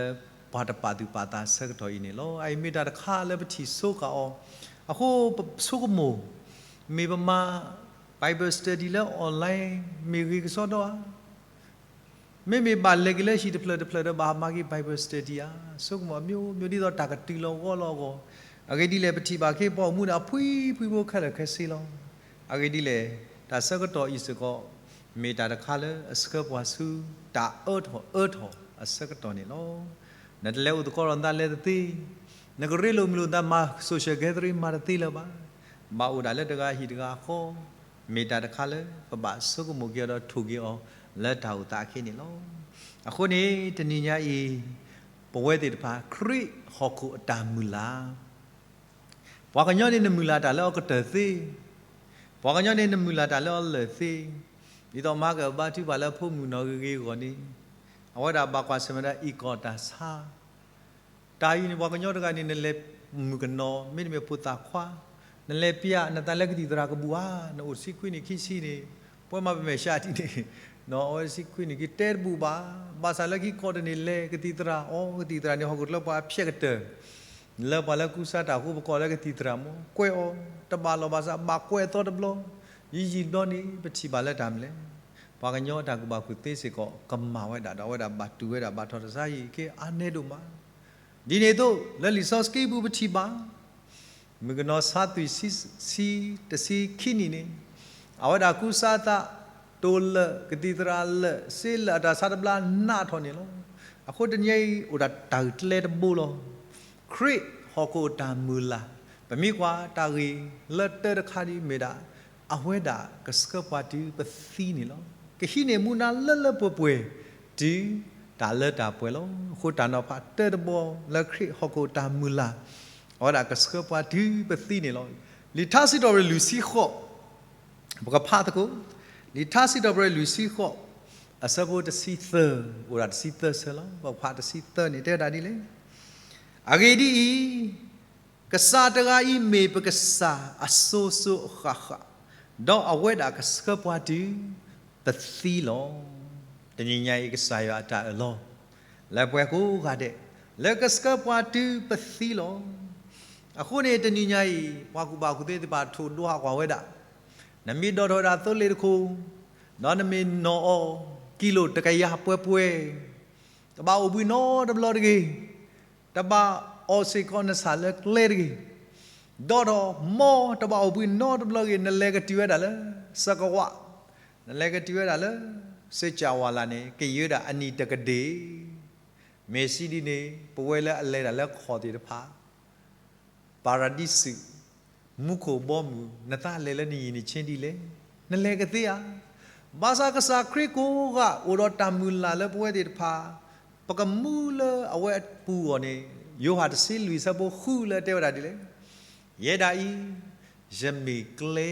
ပှၤတပာ်သူၣ်ပာ်သးဆၢကတီၢ်အံၤန့ၣ်လီၤ. အအံၤမ့ၢ်တၢ်တခါလၢပထံၣ်ဆိဃာ်အီၤ, အဃိပဆိကမိၣ်, မ့ၢ်ပမၤ Bible study လၢ online မ့ၢ်ဂ့ၤကစီဒီဧါ မ့မ့ၢ်ဘၣ်လဲၤက့ၤလၢဟံၣ်တဖျၢၣ်တဖျၢၣ်ဒီးဘၣ်မၤက့ၤ Bible study ဧါ. ဆိကမိၣ်အမျိုးမျိုးဒ်သိးတၢ်ကတုၤလီၤဂီၢ်လီၤအဂီၢ်, အဂ့ၢ်ဒ်လဲၣ် ပထံၣ်ဘၣ်က့ၤပှၤအိၣ်မူဒၣ်ဖှံဖှံဖိခဲလၢာ်ခဲဆ့လီၤ. အဂ့ၢ်ဒ်လဲၣ် တၢ်ဆၢကတီၢ်အံၤစ့ၢ်ကီး မ့ၢ်တၢ်တခါလၢအဆှၢပှၤဆူ တၢ်အၢထီၣ်အၢထီၣ်အဆၢကတီၢ်န့ၣ်လီၤ. နတလဲၤအိၣ်သကိးဒီးနသးလဲၤတသ့, နကရ့လိာ်မုာ်လိာ်နသးမၤ social gathering မၤတသ့လၢၤဘၣ်. ဘၣ်အိၣ်ဒၣ်လၢတဂၤဟံၣ်တဂၤဃီ, မ့ၢ်တၢ်တခါလၢပဘၣ်ဆိကမိၣ်က့ၤအီၤဒီးထိၣ်က့ၤအီၤလၢတၢ်အိၣ်သးအခဲအံၤန့ၣ်လီၤ. အဃိန့ၣ် တနံၤညါအံၤ ပဝဲသ့ၣ်တဖၣ် ခရံာ်ဟီၣ်ခိၣ်အတၢ်မုၢ်လၢ်, ပှၤကညီန့ၣ်နမုၢ်လၢ်တၢ်လၢအကတၢၢ်သ့, ပှၤကညီန့ၣ်နမုၢ်လၢ်တၢ်လၢအလၢာ်သ့, ဒ်သိးမၤကဘါထုကဖၣ်လၢဖိမုၣ်ကနီၤဂ့ၤဂ့ၤအဂီၢ်န့ၣ်, အဝဲဒၣ်ဘၣ်ကွၢ်ဆၢၣ်မဲာ်ဒီးအံၣ်ကီၢ်တၢ်ဆါ တၢ်အံၤန့ၣ် ပှၤကညီတဂၤန့ၣ် နလဲၤမုၣ်ကနီၤ မ့တမ့ၢ်ဖိသၣ်ခွါ, နလဲၤပျးနသးလၢကသံၣ်သရၣ်ကဘူၣ်ဧါ, နအိၣ်တဆံခွံနံၣ်ခံဆံန့ၣ်, ပဝဲမၤပမဲာ်ဆှးထံၣ်န့ၣ်, အဝဲတဆံခွံနံၣ်ခံ တဲတဘူၣ်ဘၣ်, ဘၣ်ဆၣ်လၢခံကီၢ်တန့ၣ် လဲၤကသံၣ်သရၣ်အီၤ, ကသံၣ်သရၣ်န့ၣ် ဟီၣ်ခိၣ်ချၢပှၤအဖျဲးကတၢၢ်, လၢပှၤလၢကူစါတၢ်အဃိ ပကိးလၢကသံၣ်သရၣ်မ့ၢ် ကွဲးအီၤ, တဘၣ်လီၢ်ဘၣ်စး ဘၣ်ကွဲးအသီတဘျီ, ယံာ်ယံာ်တဘျီန့ၣ် ပထံၣ်ဘၣ်လၢတၢ်မနုၤလဲၣ်, ပှၤကညီအတၢ်ကူၣ်ဘၣ်ကူၣ်သ့စ့ၢ်ကီး ကမၣ်ဝဲဒၣ်ဒီး အဝဲဒၣ်ဘၣ်တူၢ်ဝဲဒၣ် ဘၣ်ထီၣ်တစါယံာ်က့ အါနဲဒိၣ်မး ဒ်န့ၣ်အသိး လၢလံာ်စီဆှံပူၤပထံၣ်ဘၣ်, မုၣ်ကနီၤဆါသွံၣ်ဆံ တဆံခံနံၣ်န့ၣ်, အဝဲဒၣ်ကူစါအသး, တိၢ်လၢာ် ကသံၣ်သရၣ်လၢာ် စ့လၢာ်အတၢ်ဆါတဘျါနးထီၣ်န့ၣ်လီၤ. အဃိတနံၤအံၤအိၣ်ဒၣ်တၢ်ဂ့ၢ်ကျဲတဘိလီၤ. ခရံာ်ဟီၣ်ခိၣ်အတၢ်မုၢ်လၢ်, ပမ့ၢ်ကွၢ်တၢ်ဂ့ၢ်လၢတၢတခါဒ်မ့ၢ်ဒၣ်, အဝဲဒၣ်ကဆှၢပှၤတုၤပသံန့ၣ်လီၤ. ကဟံးန့ၢ်မူဒါလၢလၢပှဲၤပှဲၤ တုၤတၢ်လၢတၢ်ပှဲၤလီၤ. အဃိတၢ်နီၤဖးတၢတဘီလၢခရံာ်ဟီၣ်ခိၣ်တၢ်မုၢ်လၢ်, အဝဲဒၣ်ကဆှၢပှၤတုၤပသံန့ၣ်လီၤ. လံာ်ထါစံးထီၣ်ပတြၢၤလွံၢ်ဆံဃိး, ပကဖးသကိး, လံာ်ထါစံးထီၣ်ပတြၢၤလွံၢ်ဆံဃိး, အဆၢဖိတဆံသၢ, အိၣ်ဒၣ်တဆံသၢဆၢလီၤ. ပကဖးတဆံသၢန့ၣ် တဲဝဲဒၣ်ဒ်လဲၣ်. အဂ့ၢ်ဒ်အံၤ, ကစၢ်တဂၤအံၤမ့ၢ်ပကစၢ်အစိၤစိၤအဃၣ်ဃၣ်, ဒီးအဝဲဒၣ်ကဆှၢပှၤတုၤပသံလီၤ. တနံၤညါအံၤကစၢ်ယွၤအတၢ်အၢၣ်လီၤ လၢပှၤကိးဂၤဒဲး, လၢကဆှၢပှၤတုၤပသံလီၤ. အဃိန့ၣ်တနံၤညါအံၤ ပှၤကူၣ်ဘၣ်ကူၣ်သ့သ့ၣ်တဖၣ်ထိၣ်ဒွးကွၢ်ဝဲဒၣ်, နမ့ၢ်ဒိးထီၣ်ဝဲဒၣ်သိလ့ၣ်တခိၣ်, ဒီးနမ့ၢ်နီၣ်အီၤ ကံလိတကယၤပှဲၤပှဲၤ, တဘၣ်အိၣ်ဘှံးနီတဘျီတဂ့ၤ, တဘၣ်အီၣ်စ့ၢ်ကီးနဆၣ်လၢကျဲတဂ့ၤ, ဒီးထီၣ်မီတဘၣ်အိၣ်ဘှံးနီတဘျီတဂ့ၤ, နလဲၤကတုၤဝဲဒၣ်လၢ စကဝး, နလဲၤကတုၤဝဲဒၣ်လၢ စ့ၣ်ကၠၣ်ဝးလၢ်န့ၣ် ကယံာ်ဝဲဒၣ်အနံၣ်တကဒ့ၣ်, မ့ၢ်စံးဒ်န့ၣ် ပဝဲလၢအလဲၤတၢ်လၢခီၣ်သ့ၣ်တဖၣ် ပၤရဒံစူး, မူခိၣ်ဘီမုၢ်, နသးလဲၤလၢနယံာ်နဆ့ဒ်လဲၣ်, နလဲၤကသ့ဧါ. ဘၣ်ဆၣ်ကစၢ်ခရံာ်ကိးဂၤအိၣ်ဒီးတၢ်မုၢ်လၢ်လၢပဝဲသ့ၣ်တဖၣ်, ပကမူလၢအဝဲအပူၤအဂီၢ်န့ၣ်, ယိၤဟၣ်တဆံလွံၢ်ဆၢဖိဃုလၢတဲဝဲဒၣ်ဒ်လဲၣ်, ယဲဒၣ်အံၤ ယမ့ၢ်ကျဲ,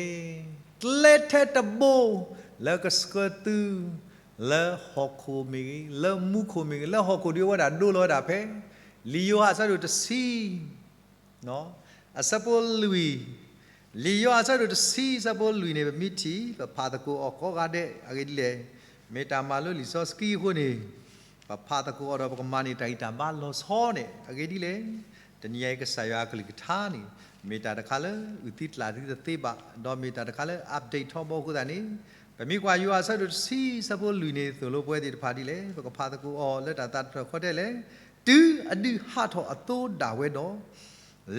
ကျဲထဲတဘိ လၢကဆှၢသု လၢဟီၣ်ခိၣ်မ့ၢ်ဂ့ၤ, လၢမူခိၣ်မ့ၢ်ဂ့ၤ, လၢဟီၣ်ခိၣ်ဒ်အဝဲဒၣ်ဒိလီၤဝဲဒၣ်ဖဲ လံာ်ယိၤဟၣ်အဆၢဒိၣ်တဆံ အဆၢဖိလွံၢ်, လံာ်ယိၤဟၣ်အဆၢဒိၣ်တဆံ အဆၢဖိလွံၢ်န့ၣ် ပမ့ၢ်ထံၣ် ပဖးသကိးအီၤကိးဂၤဒဲး အဂ့ၢ်ဒ်လဲၣ်, မ့ၢ်တၢ်မၤလိလံာ်စီဆှံအဃိန့ၣ်, ပဖးသကိးအီၤဒီးပကမၤန့ၢ်တၢ်ဂံၢ်တၢ်ဘါလီၤဆီန့ၣ် အဂ့ၢ်ဒ်လဲၣ်, တနံၤအံၤကစၢ်ယွၤအကလုၢ်ကထါန့ၣ် မ့ၢ်တၢ်တခါလၢအုၣ်သံကျၢ်သံတသ့ဘၣ်, ဒီးမ့ၢ်တၢ်တခါလၢ update ထီဘိအဃိသတးန့ၣ်, ပမ့ၢ်ကွၢ်ယိၤဟၣ်အဆၢဒိၣ်တဆံ အဆၢဖိလွံၢ်န့ၣ် သိၣ်လိပဝဲသ့ၣ်တဖၣ်ဒ်လဲၣ်, ပကဖးသကိးအီၤလၢတၢ်သးတဖျၢၣ်ဃီတဲလဲၣ်, တုၤအဒုးဟးထီၣ်အသိဒၣ်ဝဲဒီး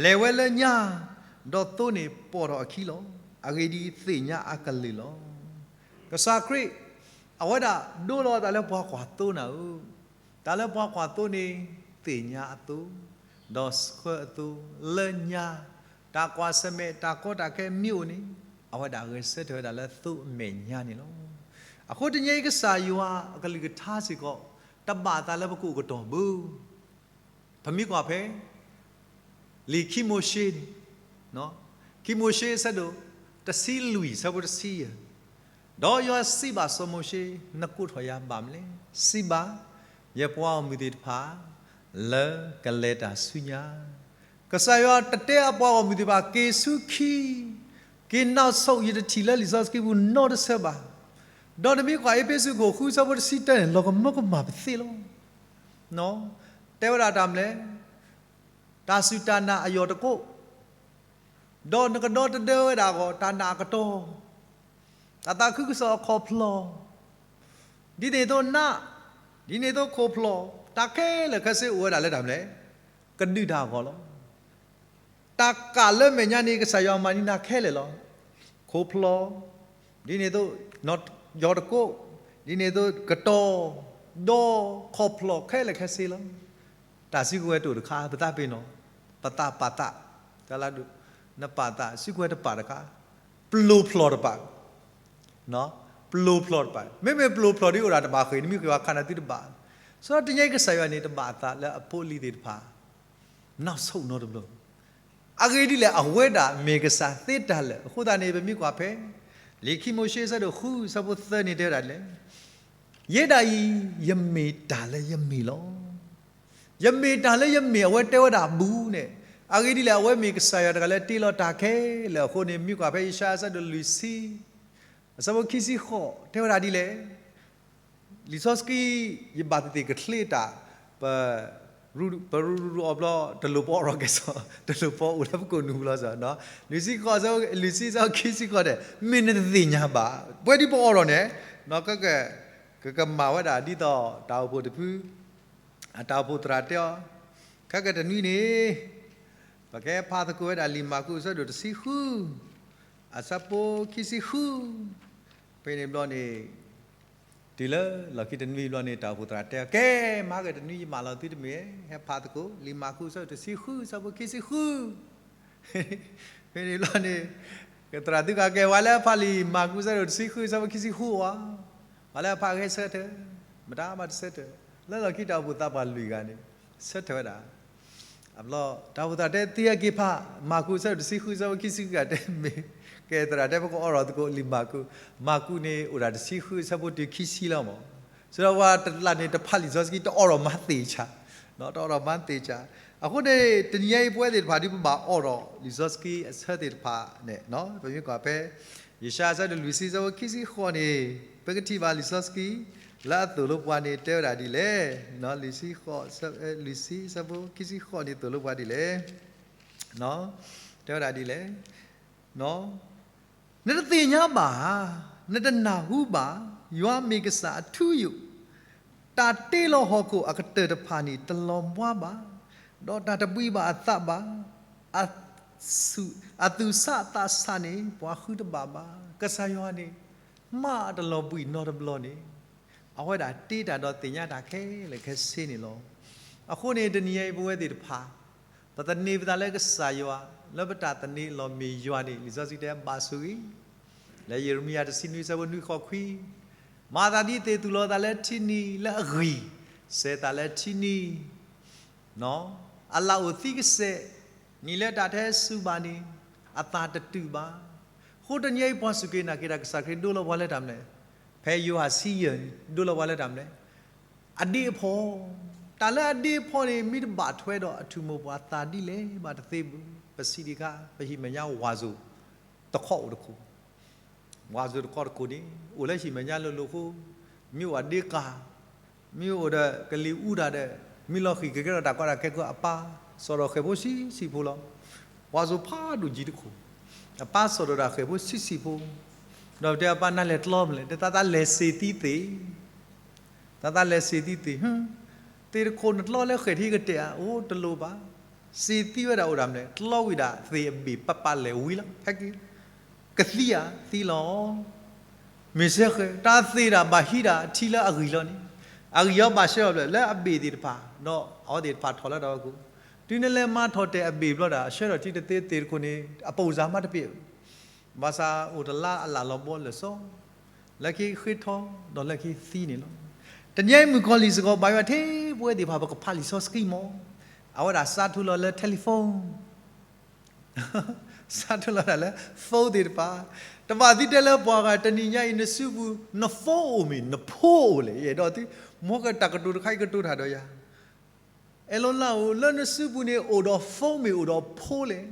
လဲၤဝဲလၢညါ, ဒီးသိန့ၣ်ပိာ်ထီၣ်အခံလီၤ. အဂ့ၢ်ဒ်အံၤ, သ့ၣ်ညါအကလုၢ်လီၤ. ကစၢ်ခရံာ် အဝဲဒၣ်ဒိလီၤအသးလၢပှၤကွၢ်သိနၤဧၢ, တၢ်လၢပှၤကွၢ်သိန့ၣ် သ့ၣ်ညါအသိ, ဒီးဆှၢအသိလၢညါ, တၢ်ကွၢ်ဆၢၣ်မဲာ်တၢ်ကီတၢ်ခဲမ့ၢ်အိၣ်န့ၣ်, အဝဲဒၣ်ဂဲၤဆၢထၢၣ်ဝဲဒၣ်လၢသိအမဲာ်ညါန့ၣ်လီၤ. အဃိတနံၤအံၤကစၢ်ယွၤအကလုၢ်ကထါစ့ၢ်ကီး တဘၣ်သးလၢပကအိၣ်ကတီၢ်ဘၣ် ပမ့ၢ်ကွၢ်ဖဲ လံာ်ခံမိၤၡ့န့ၣ်, ခံမိၤၡ့အဆၢဒိၣ်တဆံလွံၢ် အဆၢဖိတဆံယဲၢ်, ဒီးယွၤစံးဘၣ်စီၤမိၤၡ့, နကိးထီၣ်ယၤဘၣ်မနုၤလဲၣ်. စံးဘၣ်ယပှၤဂီၢ်မုၢ်သ့ၣ်တဖၣ် လၢကလဲၤတၢ်ဆူညါ, ကစၢ်ယွၤတတဲအပှၤဂီၢ်မုၢ်သ့ၣ်တဖၣ် က့ၤဆူခံ, က့ၤနီၣ်ဆိၣ် ယတထံၣ်လၢလံာ်စီဆှံပူၤနီတဆၢဘၣ်. ဒီးနမ့ၢ်ကွၢ်အ့းဖ့းစူးခိၣ်ဃု အဆၢဖိတဆံတၢန့ၣ် လီၤကမၢကမၣ်ပသ့လီၤ. တဲဝဲဒၣ်တၢ်မနုၤလဲၣ်, တၢ်စူၢ်တၢ်နာ်အယီၢ်တကိး, ဒီးနကဒီတဒၢဝဲဒၣ်အဂီၢ် တၢ်နာ်အကတီၢ်, တၢ်သးခုကစီၣ်အခီၣ်ဖျီၣ်, ဒ်န့ၣ်အသိးနး, ဒ်န့ၣ်အသိးခိၣ်ဖျီၣ်, တၢ်ခဲလၢာ်ခဲဆ့အိၣ်ဝဲဒၣ်လၢတၢ်မနုၤလဲၣ်, ကဒုၣ်တၢ်အဂီၢ်လီၤ. တၢ်ကးလၢမဲာ်ညါန့ၣ် ကစၢ်ယွၤမၤန့ၢ်နၤခဲလၢာ်လီၤ. ခိၣ်ဖျီၣ်, ဒ်န့ၣ်အသိး ယီၢ်တကိး, ဒ်န့ၣ်အသိးကတီၢ်, ဒီးခိၣ်ဖျီၣ်ခဲလၢာ်ခဲဆ့လီၤ. တၢ်စုကဝဲၤတအိၣ်တခါ ပသးပ့ၤနီၣ်, ပသးပာ်သး, တၢ်လၢဒိၣ်, နပာ်သး စုကဝဲၤတပာ်တခါ, ပျိၤဖျီၣ်တပာ်, ပျိၤဖျီၣ်တပာ်, မ့မ့ၢ်ပျိၤဖျီၣ်ဒ်အိၣ်ဒၣ်တဘၣ်ဃ့ၢ် နမ့ၢ်ဃ့ၢ်ဝဲခါနသုတဘၣ်, စီၤတနံၤအံၤကစၢ်ယွၤန့ၣ် တဘၣ်အသးလၢအဖိအလံၤသ့ၣ်တဖၣ် နောက်ဆုတ် နီတဘျီ. အဂ့ၢ်ဒ်လဲၣ် အဝဲဒၣ်မ့ၢ်ကစၢ်သ့တၢ်လၢာ်. အဃိသတးန့ၣ် ပမ့ၢ်ကွၢ်ဖဲ လံာ်ခံမိၤၡ့ အဆၢဒိၣ်ဃု အဆၢဖိသၢန့ၣ် တဲဝဲဒၣ်ဒ်လဲၣ်, ယဲဒၣ်အံၤ ယမ့ၢ်တၢ်လၢယမ့ၢ်လီၤ. ယမ့ၢ်တၢ်လၢယမ့ၢ် အဝဲတဲဝဲဒၣ်ဘူးန့ၣ်. အဂ့ၢ်ဒ်လဲၣ် အဝဲမ့ၢ်ကစၢ်ယွၤတဂၤလၢတ့လီၤတၢ်ခဲလၢာ်အဃိန့ၣ် မ့ၢ်ကွၢ်ဖဲယၡါယၤ အဆၢဒိၣ်လွံၢ်ဆံ အဆၢဖိခံဆံဃိး တဲဝဲဒၣ်ဒ်လဲၣ်. လံာ်စီဆှံ ယဘၣ်သ့ၣ်သ့ၣ်ကချ့တၢ် ပ ပရူရူအီၤဘျီ တလိၣ်ပအီၣ်ရီၣ်ကဲၣ်ဆိး တလိၣ်ပအီၣ်အိၣ်လၢပကိာ်နူာ်ဘျီစ့ၢ်, လွံၢ်ဆံဃိး လွံၢ်ဆံ အဆၢဖိခံဆံဃိးန့ၣ် မ့ၢ်နတသ့ၣ်ညါဘၣ်. ပဝဲဒ်ပအီၣ်ရီၣ်န့ၣ် ကကမၤဝဲဒၣ်ဒ်သိးတၢ်အိၣ်ဖှိၣ်တဖု အတၢ်အိၣ်ဖှိၣ်သရၣ်တဲအီၤ, ခဲကတနွံန့ၣ် ပကဟဲဖးသကိးဝဲဒၣ်လံာ်မၢ်ကူး အဆၢဒိၣ်တဆံဃု အဆၢဖိခံဆံဃု ဖဲန့ၣ်ဘျီန့ၣ် တုၤလၢလီၢ်ခံတနွံဘျီန့ၣ် တၢ်အိၣ်ဖှိၣ်သရၣ်တဲအီၤ, ကဲ မၤကတနွံယမၢလီၤသုတမ့ၢ် ဟဲဖးသကိး လံာ်မၢ်ကူး အဆၢဒိၣ်တဆံဃု အဆၢဖိခံဆံဃု ဖဲန့ၣ်ဘျီန့ၣ် ကသရၣ်သုကကဲ ပှၤလၢအဖးလံာ်မၢ်ကူး အဆၢဒိၣ်တဆံဃု အဆၢဖိခံဆံဃုဧါ, ပှၤလၢအဖးဂဲၤဆၢထၢၣ်, မတၤမၤတဆၢထၢၣ်, လၢလီၢ်ခံတၢ်အိၣ်ဖှိၣ်သးပှၢ်လွံၢ်ဂၤန့ၣ် ဆၢထၢၣ်ဝဲဒၣ် အဘျီ တၢ်အိၣ်ဖှိၣ်သရၣ်တဲ သုဟဲက့ၤဖး မၢ်ကူး အဆၢဒိၣ်တဆံဃု အဆၢဖိခံဆံဃု ဂၤတဲမ့ၢ် ကဲသရၣ်တဲ ပကအီၣ်ရီၣ်သကိးလံာ်မၢ်ကူး, မၢ်ကူးန့ၣ်အိၣ်ဒၣ်တဆံဃု အဆၢဖိတုၤခံဆံလီၤမး, စံးဒီးပှၤတလၢ်န့ၣ်တဖးလံာ်စီဆှံ တအီၣ်ရီၣ်မၤသ့ၣ်ဆၣ်, တအီၣ်ရီၣ်မၤသ့ၣ်ဆၣ်, အဃိန့ၣ် တနံၤအံၤပဝဲသ့ၣ်တဖၣ်ဒ်ပဘၣ်အီၣ်ရီၣ်လံာ်စီဆှံအဆၢသ့ၣ်တဖၣ်န့ၣ် ပမ့ၢ်ကွၢ်ဖဲ ယၡါယၤ အဆၢဒိၣ်လွံၢ်ဆံ အဆၢဖိခံဆံဃိးန့ၣ် ပကထံၣ်ဘၣ်လံာ်စီဆှံ လၢအသိၣ်လိပှၤန့ၣ် တဲဝဲဒၣ်ဒ်လဲၣ်, လွံၢ်ဆံ လွံၢ်ဆံ အဆၢဖိခံဆံဃိးန့ၣ် သိၣ်လိပှၤဒ်လဲၣ်, တဲဝဲဒၣ်ဒ်လဲၣ်, နတသ့ၣ်ညါဘၣ်ဧါ, နတနၢ်ဟူဘၣ်, ယွၤမ့ၢ်ကစၢ်အထူအယိာ်, တၢ်တ့လီၤဟီၣ်ခိၣ်အကတၢၢ်တဖၣ်န့ၣ် တလီၤဘှါဘၣ်, ဒီးတၢ်တဘှံးဘၣ်အသးဘၣ်, အသူၣ်ဆးသးဆးန့ၣ် ပှၤဃုတဘၣ်ဘၣ်. ကစၢ်ယွၤန့ၣ် မ့ၢ်တလီၤဘှံးနီတဘျီန့ၣ် အဝဲဒၣ်တ့တၢ်ဒီးသ့ၣ်ညါတၢ်ခဲလၢာ်ခဲဆ့န့ၣ်လီၤ. အဃိန့ၣ် တနံၤအံၤပဝဲသ့ၣ်တဖၣ် ပသန့ၤပသးလၢကစၢ်ယွၤ လၢပတၢ်သန့ၤအလီၢ်မ့ၢ်ယွၤန့ၣ် လံာ်စီဆှံတဲဘၣ်ဆိၣ်ဂ့ၤ, လၢယရမံယၤတဆံနွံ အဆၢဖိနွံဃိးခွံ, မၤသးဒ်သ့ၣ်သူၣ်လီၤသးလၢထံနံၤလၢအဂံၢ်, စဲးသးလၢထံနံၤ အလၣ်အိၣ်သံကစဲး, နံၤလၢတၢ်တဟဲစူၤဘၣ်န့ၣ် အသၣ်တတုာ်ဘၣ်. အဃိတနံၤအံၤပှၤစူၢ်က့ၤနာ်က့ၤတၢ်ကစၢ်ခရံာ်ဒိလီၤပှၤလၢတၢ်မနုၤလဲၣ်, ဖဲယိၤဟၣ်ဆံယဲၢ်န့ၣ် ဒိလီၤပှၤလၢတၢ်မနုၤလဲၣ်, အဒ့အဖီၣ်, တၢ်လၢအဒ့အဖီၣ်န့ၣ် မ့ၢ်တဘၣ်ထွဲဒီးအထူၣ်မိၢ်ပှၢ်သးဒ်လဲၣ်ဘၣ်တသ့ဘၣ်. ပစံးဒံးခါ ပဟံၣ်မဲာ်ညါဝၣ်စိၤတခီအိၣ်တခိၣ် ဝၣ်စိၤတခီတခိၣ်န့ၣ် အိၣ်လၢဟံၣ်မဲာ်ညါလိၤလိၤအဃိ, မ့ၢ်အိၣ်အဒ့ကၢ်, မ့ၢ်အိၣ်ဒီးကလံၤအူတၢ်ဒီး မ့ၢ်လီၤဃံၣ်ကကဲထီၣ်တၢ်ကီတၢ်ခဲအဃိ အပၢ်စီၣ်ဒီးဃဲၤဖိဆံးဆံးဖိလီၤ. ဝၣ်စိၤဖးဒိၣ်ကံတခိၣ်, အပၢ်စီၣ်ဒီးတၢ်ဃဲၤဖိဆံးဆံးဖိ, ဒီးပတဲအပၢ်နလဲၤတလီမလဲၣ်, တၢ်သးလဲၤစ့သံသ့ၣ် တၢ်သးလဲၤစ့သံသ့ၣ်, သ့ၣ်တခိၣ်နတလီလၢဃဲၤထံကတဲာ်ဧါ, အိၣ်တလိၣ်ဘၣ်. စ့သံဝဲဒၣ်အိၣ်ဒၣ်မလဲၣ်, တလီဝံၤဒၣ်သ့ၣ်အဘ့ၣ်ပာ်ပာ်လဲၤဝံၤလီၤ. ဟဲက့ၤ, ကသံဧါ, သံလီၤ. မ့ၢ်စဲဃဲၤ, တၢ်သ့ၣ်ဒၣ်ဘၣ်ဟံးဒၣ်ထံလၢအဂံၢ်လီၤန့ၣ်, အဂံၢ်အီၤဘၣ်ဆှၢအီၤဘျဲၣ်လၢအဘ့ၣ်သ့ၣ်တဖၣ်, ဒီးအဝဲသ့ၣ်တဖၣ်ထီၣ်လၢတၢ်ဝဲကိ, တုၤနလဲၤမၤထီၣ်တဲာ်အဘ့ၣ်ဘျီဒၣ် အဆှၢထီၣ်ထံတသ့သ့ၣ်တခိၣ်န့ၣ် အပိၢ်စၢ်မးတပ့ၢ် ဘၣ်ဆၣ်အိၣ်တလါအလၣ်လီၤဘီလၢာ်စီ, လၢခံဃ့ထီဒီးလၢခံသံန့ၣ်လီၤ. တနံၤအံၤမုၣ်ကီၤလံၢ်စ့ၢ်ကီးဘၣ်ယွၤထဲပဝဲသ့ၣ်တဖၣ် ပကဖးလံာ်စီဆှံမး, အဝဲဒၣ်စးထူလီၤလၢ telephone, စးထူလီၤဒၣ်လၢ phone သ့ၣ်တဖၣ်, တဘၣ်သံတဲလၢပှၤဂၤတနံၤညါအံၤ နစုပူၤ န phone အိၣ်မ့ၢ် နဖိအိၣ်လဲၣ်, ယအဲၣ်ဒိးသု မ်ကတၢ်ကတိၤတခါအံၤကတိၤတၢ်ဒီးယၤ အဲၣ်လီၤလၢအိၣ်လၢနစုပူၤန့ၣ် အိၣ်ဒီး phone မ့ၢ်အိၣ်ဒီးဖိလဲၣ်.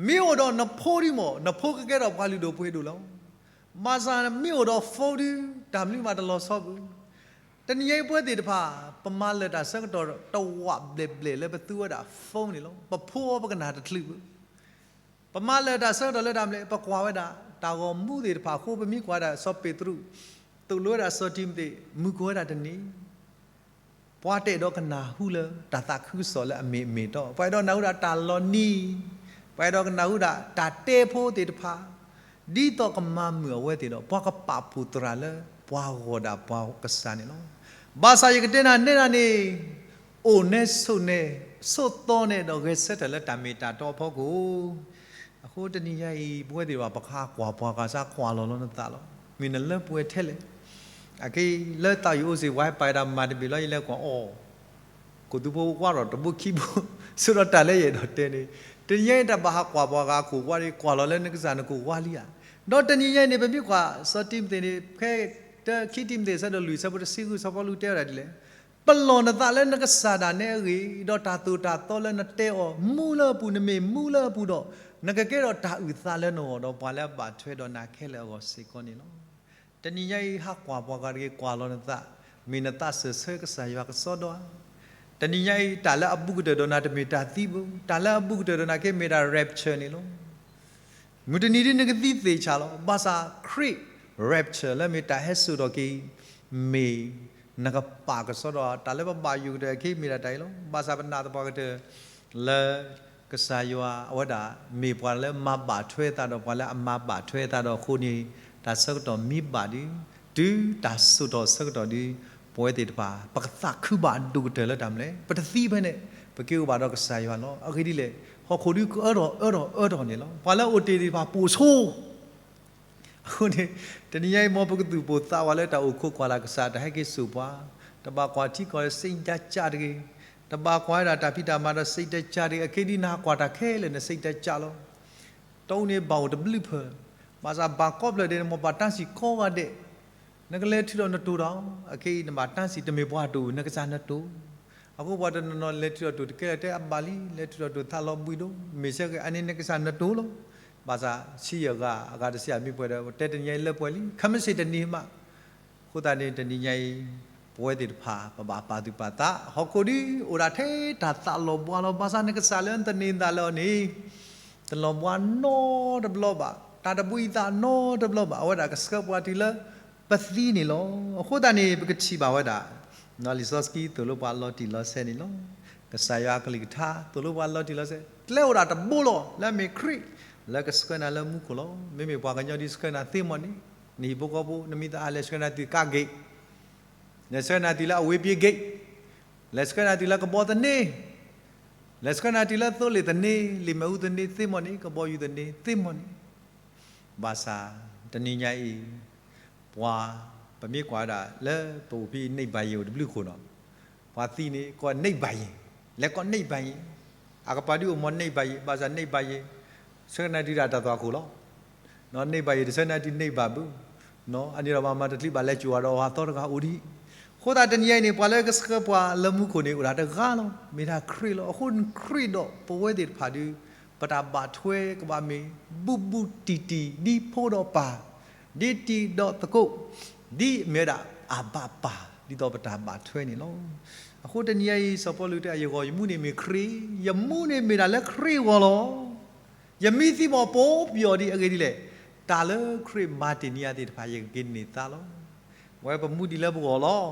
မ့ၢ်အိၣ်ဒီးနဖိဒ်မ့ၢ် နဖိကကဲထီၣ်ပှၤလုၢ်ဒိၣ်ပှ့ၤဒိၣ်လီၤ. ဘၣ်ဆၣ်မ့ၢ်အိၣ်ဒီး phone ဒု တၢ်မနုၤမးတလီၤဆီဘၣ်. တနံၤအံၤပဝဲသ့ၣ်တဖၣ် ပမၤလၢာ်တၢ်ဆၢကတီၢ်တဝးဘျဲၣ်ဘျဲၣ်လၢပသူဝဲဒၣ် phone န့ၣ်လီၤ. ပဖိအီၤပကနၣ်တချုးဘၣ်. ပမၤလၢာ်တၢ်ဆၢကတီၢ်လၢတၢ်မနုၤလဲၣ်, ပကွၢ်ဝဲဒၣ် တၢ်ဂီၤမူသ့ၣ်တဖၣ်အဃိ ပမ့ၢ်ကွၢ်ဒၣ်စီၤပ့းတရူး သိၣ်လိဝဲဒၣ်စီၤတံၤမသ့း မုၢ်ကိၢ်ဝဲဒၣ်တနံၤ, ပှၤတအဲၣ်ဒိးကနၢ်ဟူလၢတၢ်သးခုကစီၣ်လၢအမ့ၢ်အမ့ၢ်တီ, ပှၤအဲၣ်ဒိးနၢ်ဟူဒၣ်တၢ်လီၤနံၤ, ပှၤအဲၣ်ဒိးကနၢ်ဟူဒၣ်တၢ်တဲဖိသ့ၣ်တဖၣ်, ဒ်သိးကမၤမုာ်အဝဲသ့ၣ်ဒီး ပှၤကပာ်ဖှိၣ်သရၣ်လၢ ပှၤဂီၢ်ဒၣ်ပှၤကစၢ်န့ၣ်လီၤ. ဘၣ်ဆၣ်ယကတဲနၤနဲဒၣ်န့ၣ် အိၣ်နဲဆိးနဲ, ဆိးသီနဲဒီး ဂဲၤဆၢထၢၣ်လၢတၢ်မ့ၢ်တၢ်တီအဖီခိၣ်, အဃိတနံၤညါအံၤ ပဝဲသ့ၣ်တဖၣ် ပကဟးကွၢ်ပှၤဂၤစ့ၢ် ကွၢ်လီၤလီၤနသးလီၤ. မ့ၢ်နလၢပှဲၤထဲလဲၣ်. အခဲအံၤလၢသးအံၤအိၣ်စ့ၢ် ပှၤဟဲပာ်ဝဲဒၣ်မၤတဘ့ၣ်လီၤ ယလဲၤကွၢ်အီၤ, ကိၣ်သူဖိကွၢ်ဒီးတဘိခံဘိ, ဆိဒီးတၢ်လၢယအဲၣ်ဒိးတဲန့ၣ်, တနံၤညါအံၤတၢ်ဘၣ်ဟးကွၢ်ပှၤဂၤအခိၣ်ဝါဒီး ကွၢ်လီၤလၢနကစၢ်နကိၣ်ဝါလံဧါ. ဒီးတနံၤညါအံၤန့ၣ် ပမ့ၢ်ကွၢ်စီၤတံၤမသ့းန့ၣ် ဖဲခံတံၤမသ့းအဆၢဒိၣ်လွံၢ်အဆၢဖိတဆံဃု စီၤပီလူးတဲဝဲဒၣ်ဒ်လဲၣ်, ပလီၢ်နသးလၢနကစၢ်ဒၣ်နဲအဂ့ၢ်, ဒီးတၢ်သိၣ်တၢ်သီလၢနတဲအီၤ မူလၢအပူၤ, နမ့ၢ်မူလၢအပူၤဒီး နကကဲထီၣ်တၢ်အုၣ်သးလၢနဂီၢ်, ဒီးပှၤလၢအဘၣ်ထွဲဒီးနၤခဲလၢာ်အဂီၢ်စ့ၢ်ကီးန့ၣ်လီၤ. တနံၤညါအံၤ ဟးကွၢ်ပှၤဂၤတဂ့ၤ, ကွၢ်လီၤနသး, မ့ၢ်နသးစၢၢ်ဆၢကစၢ်ယွၤကစီဒီဧါ. တနံၤညါအံၤ တၢ်လၢအဘူးကတၢၢ်ဒီးနၤတမ့ၢ်တၢ်သံဘၣ်, တၢ်လၢအဘူးကတၢၢ်ဒီးနၤက့မ့ၢ်ဒၣ် rapture န့ၣ်လီၤ. မုၢ်တနံၤဒ်နကသံသ့ၣ်ဆၣ်လီၤ. ဘၣ်ဆၣ်ခရံာ် rapture လၢမ့ၢ်တၢ်ဟဲစိာ်ထီၣ်က့ၤအံၤ, မ့ၢ်နကပာ်ကစီဒီဧါ. တၢ်လၢပဘၣ်ယိၣ်ကတၢၢ်အခံမ့ၢ်ဒၣ်တၢ်အံၤလီၤ. ဘၣ်ဆၣ်ပနာ်သပှၢ်ကတၢၢ်လၢ ကစၢ်ယွၤအဝဲဒၣ် မ့ၢ်ပှၤလၢမၤဘၣ်ထွဲသးဒီး ပှၤလၢအမၤဘၣ်ထွဲသးဒီးအဃိန့ၣ်, တၢ်ဆၢကတီၢ်မံဘၣ်ဒီး, တုၤတၢ်စိာ်ထီၣ်ဆၢကတီၢ်ဒီး, ပဝဲသ့ၣ်တဖၣ် ပကသးခုဘၣ်အဒိၣ်ကတၢၢ်လၢတၢ်မနုၤလဲၣ်. ပတသံဖဲန့ၣ်, ပက့ၤအိၣ်ဘၣ်ဒီးကစၢ်ယွၤလီၤ. အဂ့ၢ်ဒ်လဲၣ်, ဟီၣ်ခိၣ်ဒုးကအၢထီၣ်အၢထီၣ်အၢထီၣ်န့ၣ်လီၤ. ပှၤလၢအအိၣ်တ့ၢ်သ့ၣ်တဖၣ်ပိာ်ဆိ အဃိန့ၣ်, တနံၤညါအံၤ မ်ပကသူၣ်ပိၢ်သးဝးလၢတၢ်အိၣ်ခိးကွၢ်လၢ်ကစၢ် တၢ်ဟဲက့ၤစိာ်ပှၤ, တဘၣ်ကွၢ်ထံကီၢ် စိတ်ဓာတ်ကျတဂ့ၤ, တဘၣ်ကွၢ်ဝဲဒၣ်တၢ်ဖံးတၢ်မၤဒီး စိတ်ဓာတ်ကျတဂ့ၤ, အခဲအံၤဒ်နဟးကွၢ်တၢ်ခဲလၢာ်န့ၣ် စိတ်ဓာတ်ကျလီၤ. တၢ်အိၣ်န့ၣ်ဘၣ်အိၣ်တဘျုးဖၢ, ဘၣ်ဆၣ်ဘၣ်ကိးဖျၢၣ်ဒဲးန့ၣ် မ်ပှၤတၢ်စံၣ်ကိးဂၤဒဲး, နကလဲၤထုးထီၣ်နတိၢ်ဒီး, အခဲအံၤနဘၣ်တၢ်စံၣ် တမ့ၢ်ပှၤတိၢ် နကစၢ်နတိၢ် အဃိပှၤတနီၤနီၤလဲၤထုးထီၣ်တိၢ်တကဲလၢာ် တဲအဘၣ်လံ, လဲၤထုးထီၣ်တိၢ်သးလီၤဘှံးဒိၣ်, မ့ၢ်ဆၢက့ၤ အန့ၣ်နကစၢ်နတိၢ်လီၤ. ဘၣ်ဆၣ်ဆံးယဲၢ်ဂၤ အဂၤတဆံအမ့ၢ်ပှဲၤဒီး ပတဲတနံၤညါအံၤလၢပှဲၤလံ, ခဲမုၢ်ဆ့ၣ်တနံၤမး. အဃိသတးန့ၣ် တနံၤညါအံၤ ပဝဲသ့ၣ်တဖၣ် ပဘၣ်ပာ်သူၣ်ပာ်သး, ဟီၣ်ခိၣ်ဒုးအိၣ်ဒၣ်ထဲတၢ်သးလီၤဘှါလီၤ. ဘၣ်ဆၣ်နကစၢ်လၢနသန့ၤသးလၢအီၤန့ၣ် တလီၤဘှါနီတဘျီဘၣ်, တၢ်တဘှံးသးနီတဘျီဘၣ်, အဝဲဒၣ်ကဆှၢပှၤတုၤလၢပသံန့ၣ်လီၤ. အဃိသတးန့ၣ် ပကထံၣ်ဘၣ်ဝဲဒၣ် လံာ်စီဆှံသိၣ်လိပှၤလီၤတံၢ်လီၤဆဲးန့ၣ်လီၤ. ကစၢ်ယွၤအကလုၢ်ကထါ သိၣ်လိပှၤလီၤတံၢ်လီၤဆဲး ကျဲအိၣ်ဒၣ်တဘိလီၤ, လၢအမ့ၢ်ခရံာ် လၢကဆှၢနၤလၢမူခိၣ်လီၤ. မ့မ့ၢ်ပှၤကညီဒ်ဆှၢနၤသ့မီၢ်န့ၣ်, နဟံၣ်ဖိဃီဖိ နမံၤသးအါ လဲၤဆှၢနၤတုၤကါဂ့ၤ, လဲၤဆှၢနၤတုၤလၢအဝ့ပ့ဂ့ၤ, လဲၤဆှၢနၤတုၤလၢကဘီသန့, လဲၤဆှၢနၤတုၤလၢသိလ့ၣ်သန့, လံာ်မ့ၣ်အူသန့သ့မီၢ်န့ၣ်, ကဘီယူၤသန့သ့မီၢ်န့ၣ်. ဘၣ်ဆၣ် တနံၤညါအံၤ ပှၤ ပမ့ၢ်ကွၢ်ဝဲဒၣ်လၢပအိၣ်ဖဲအံၤ နိဗ္ဗာန် အိၣ်တဘျုးဃိနီၤ, ပှၤသံန့ၣ် ကိး နိဗ္ဗာန်, လဲၤကိး နိဗ္ဗာန်, အကပၤဒုးအိၣ်မီၢ် နိဗ္ဗာန်, ဘၣ်ဆၣ် နိဗ္ဗာန် ဆှၢနၤတုၤဒၣ်တၢ်သွၣ်ခိၣ်လီၤ. နိဗ္ဗာန် တဆှၢနၤတုၤ နိဗ္ဗာန် ဘၣ်, အန့ၣ်ဒီးဘၣ်မၤတချံဘၣ် လဲၤစိာ်ဝဲဒီးအသီတဂၤအိၣ်ဒံး. အဃိသတးတနံၤညါအံၤန့ၣ် ပှၤလၢကဆှၢပှၤလၢမူခိၣ်န့ၣ် အိၣ်ဒၣ်တဂၤလီၤ, မ့ၢ်ဒၣ်ခရံာ်လီၤ. အဃိခရံာ်ဒီးပဝဲသ့ၣ်တဖၣ်ဒုး ပတၢ်ဘၣ်ထွဲကဘၣ်မ့ၢ် ဘူးဘူးတံၢ်တံၢ် ဒ်ဖိဒီးပၢ်, ဒ်တံၤဒီးသကိး, ဒ်မ့ၢ်ဝဲဒၣ်အဘၣ်ပၢ် ဒ်သိးပတၢ်ဘၣ်ထွဲန့ၣ်လီၤ. အဃိတနံၤညါအံၤ စီၤပီလူးတဲ ယဂီၢ်ယမူန့ၣ်မ့ၢ်ခရံာ်, ယမူန့ၣ်မ့ၢ်ဒၣ်လၢခရံာ်အဂီၢ်လီၤ. ယမံသံမီၢ်ပိာ်ပယီၤဒ်အဂ့ၢ်ဒ်လဲၣ်, တၢ်လၢခရံာ်မၤတ့ၢ်န့ၢ်ယၤသ့ၣ်တဖၣ် ယကက့ၤန့ၢ်သါလီၤ. ဝဲပမူဒံးလၢပဂီၢ်လီၤ.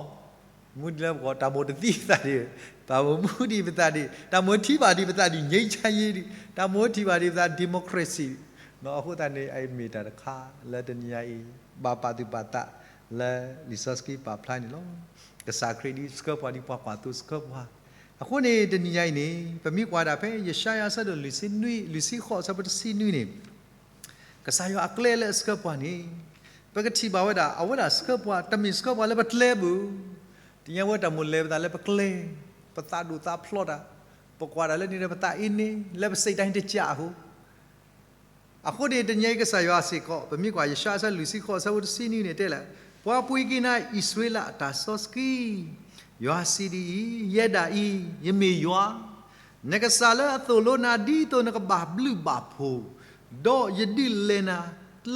မူဒံးလၢပဂီၢ်, တၢ်မိၣ်တသံပသးဒံး, တၢ်မိၣ်မူဒံးပသးဒံး, တၢ်မိၣ်ထံၣ်ဘၣ်ဒံးပသးဒံး ငြိမ်းချမ်းရေးဒံး, တၢ်မိၣ်ထံၣ်ဘၣ်ဒံးပသး democracy အဃိသတးန့ၣ် အအံၤမ့ၢ်တၢ်တခါလၢတနံၤညါအံၤ ဘၣ်ပာ်သူၣ်ပာ်သးလၢလံာ်စီဆှံပာ်ဖျါန့ၣ်လီၤ. ကစၢ်ခရံာ်ဒ်ဆှၢပှၤဒ်ပှၤကွၢ်သိဆှၢပှၤ, အဃိန့ၣ် တနံၤညါအံၤန့ၣ် ပမ့ၢ်ကွၢ်ဒၣ်ဖဲယၡါယၤအဆၢဒိၣ်လွံၢ်ဆံနွံ, လွံၢ်ဆံဃိးအဆၢဖိတဆံနွံန့ၣ် ကစၢ်ယွၤအကျဲလၢအဆှၢပှၤန့ၣ် ပကထံၣ်ဘၣ်ဝဲဒၣ် အဝဲဒၣ်ဆှၢပှၤ တမ့ၢ်ဆှၢပှၤလၢပကျဲဘၣ်. တနံၤညါဝဲတၢ်မိၣ်လဲၤပသးလၢပကျဲ, ပသးဒိၣ်သးဖျိးတၢ်, ပကွၢ်တၢ်လၢန့ၣ်ဒီးပသးအ့န့, လၢပစိတ်တိုင်းတကျအဃိ အဃိန့ၣ် တနံၤညါအံၤကစၢ်ယွၤစ့ၢ်ကီး ပမ့ၢ်ကွၢ်ယၡါယၤအဆၢလွံၢ်ဆံဃိးအဆၢဖိတဆံနွံန့ၣ်တဲလၢ ပှၤပှ့ၤက့ၤနၤအံၣ်စရ့လးအတၢ်စီဆှံ, ယွၤစံးဒ်အံၤ, ယဲဒၣ်အံၤ ယမ့ၢ်ယွၤ, နကစၢ်လၢအသိၣ်လိနၤဒ်သိးနကဘၣ်ဘျုးဘၣ်ဖှိၣ်, ဒီးယဒုးလဲၤနၤ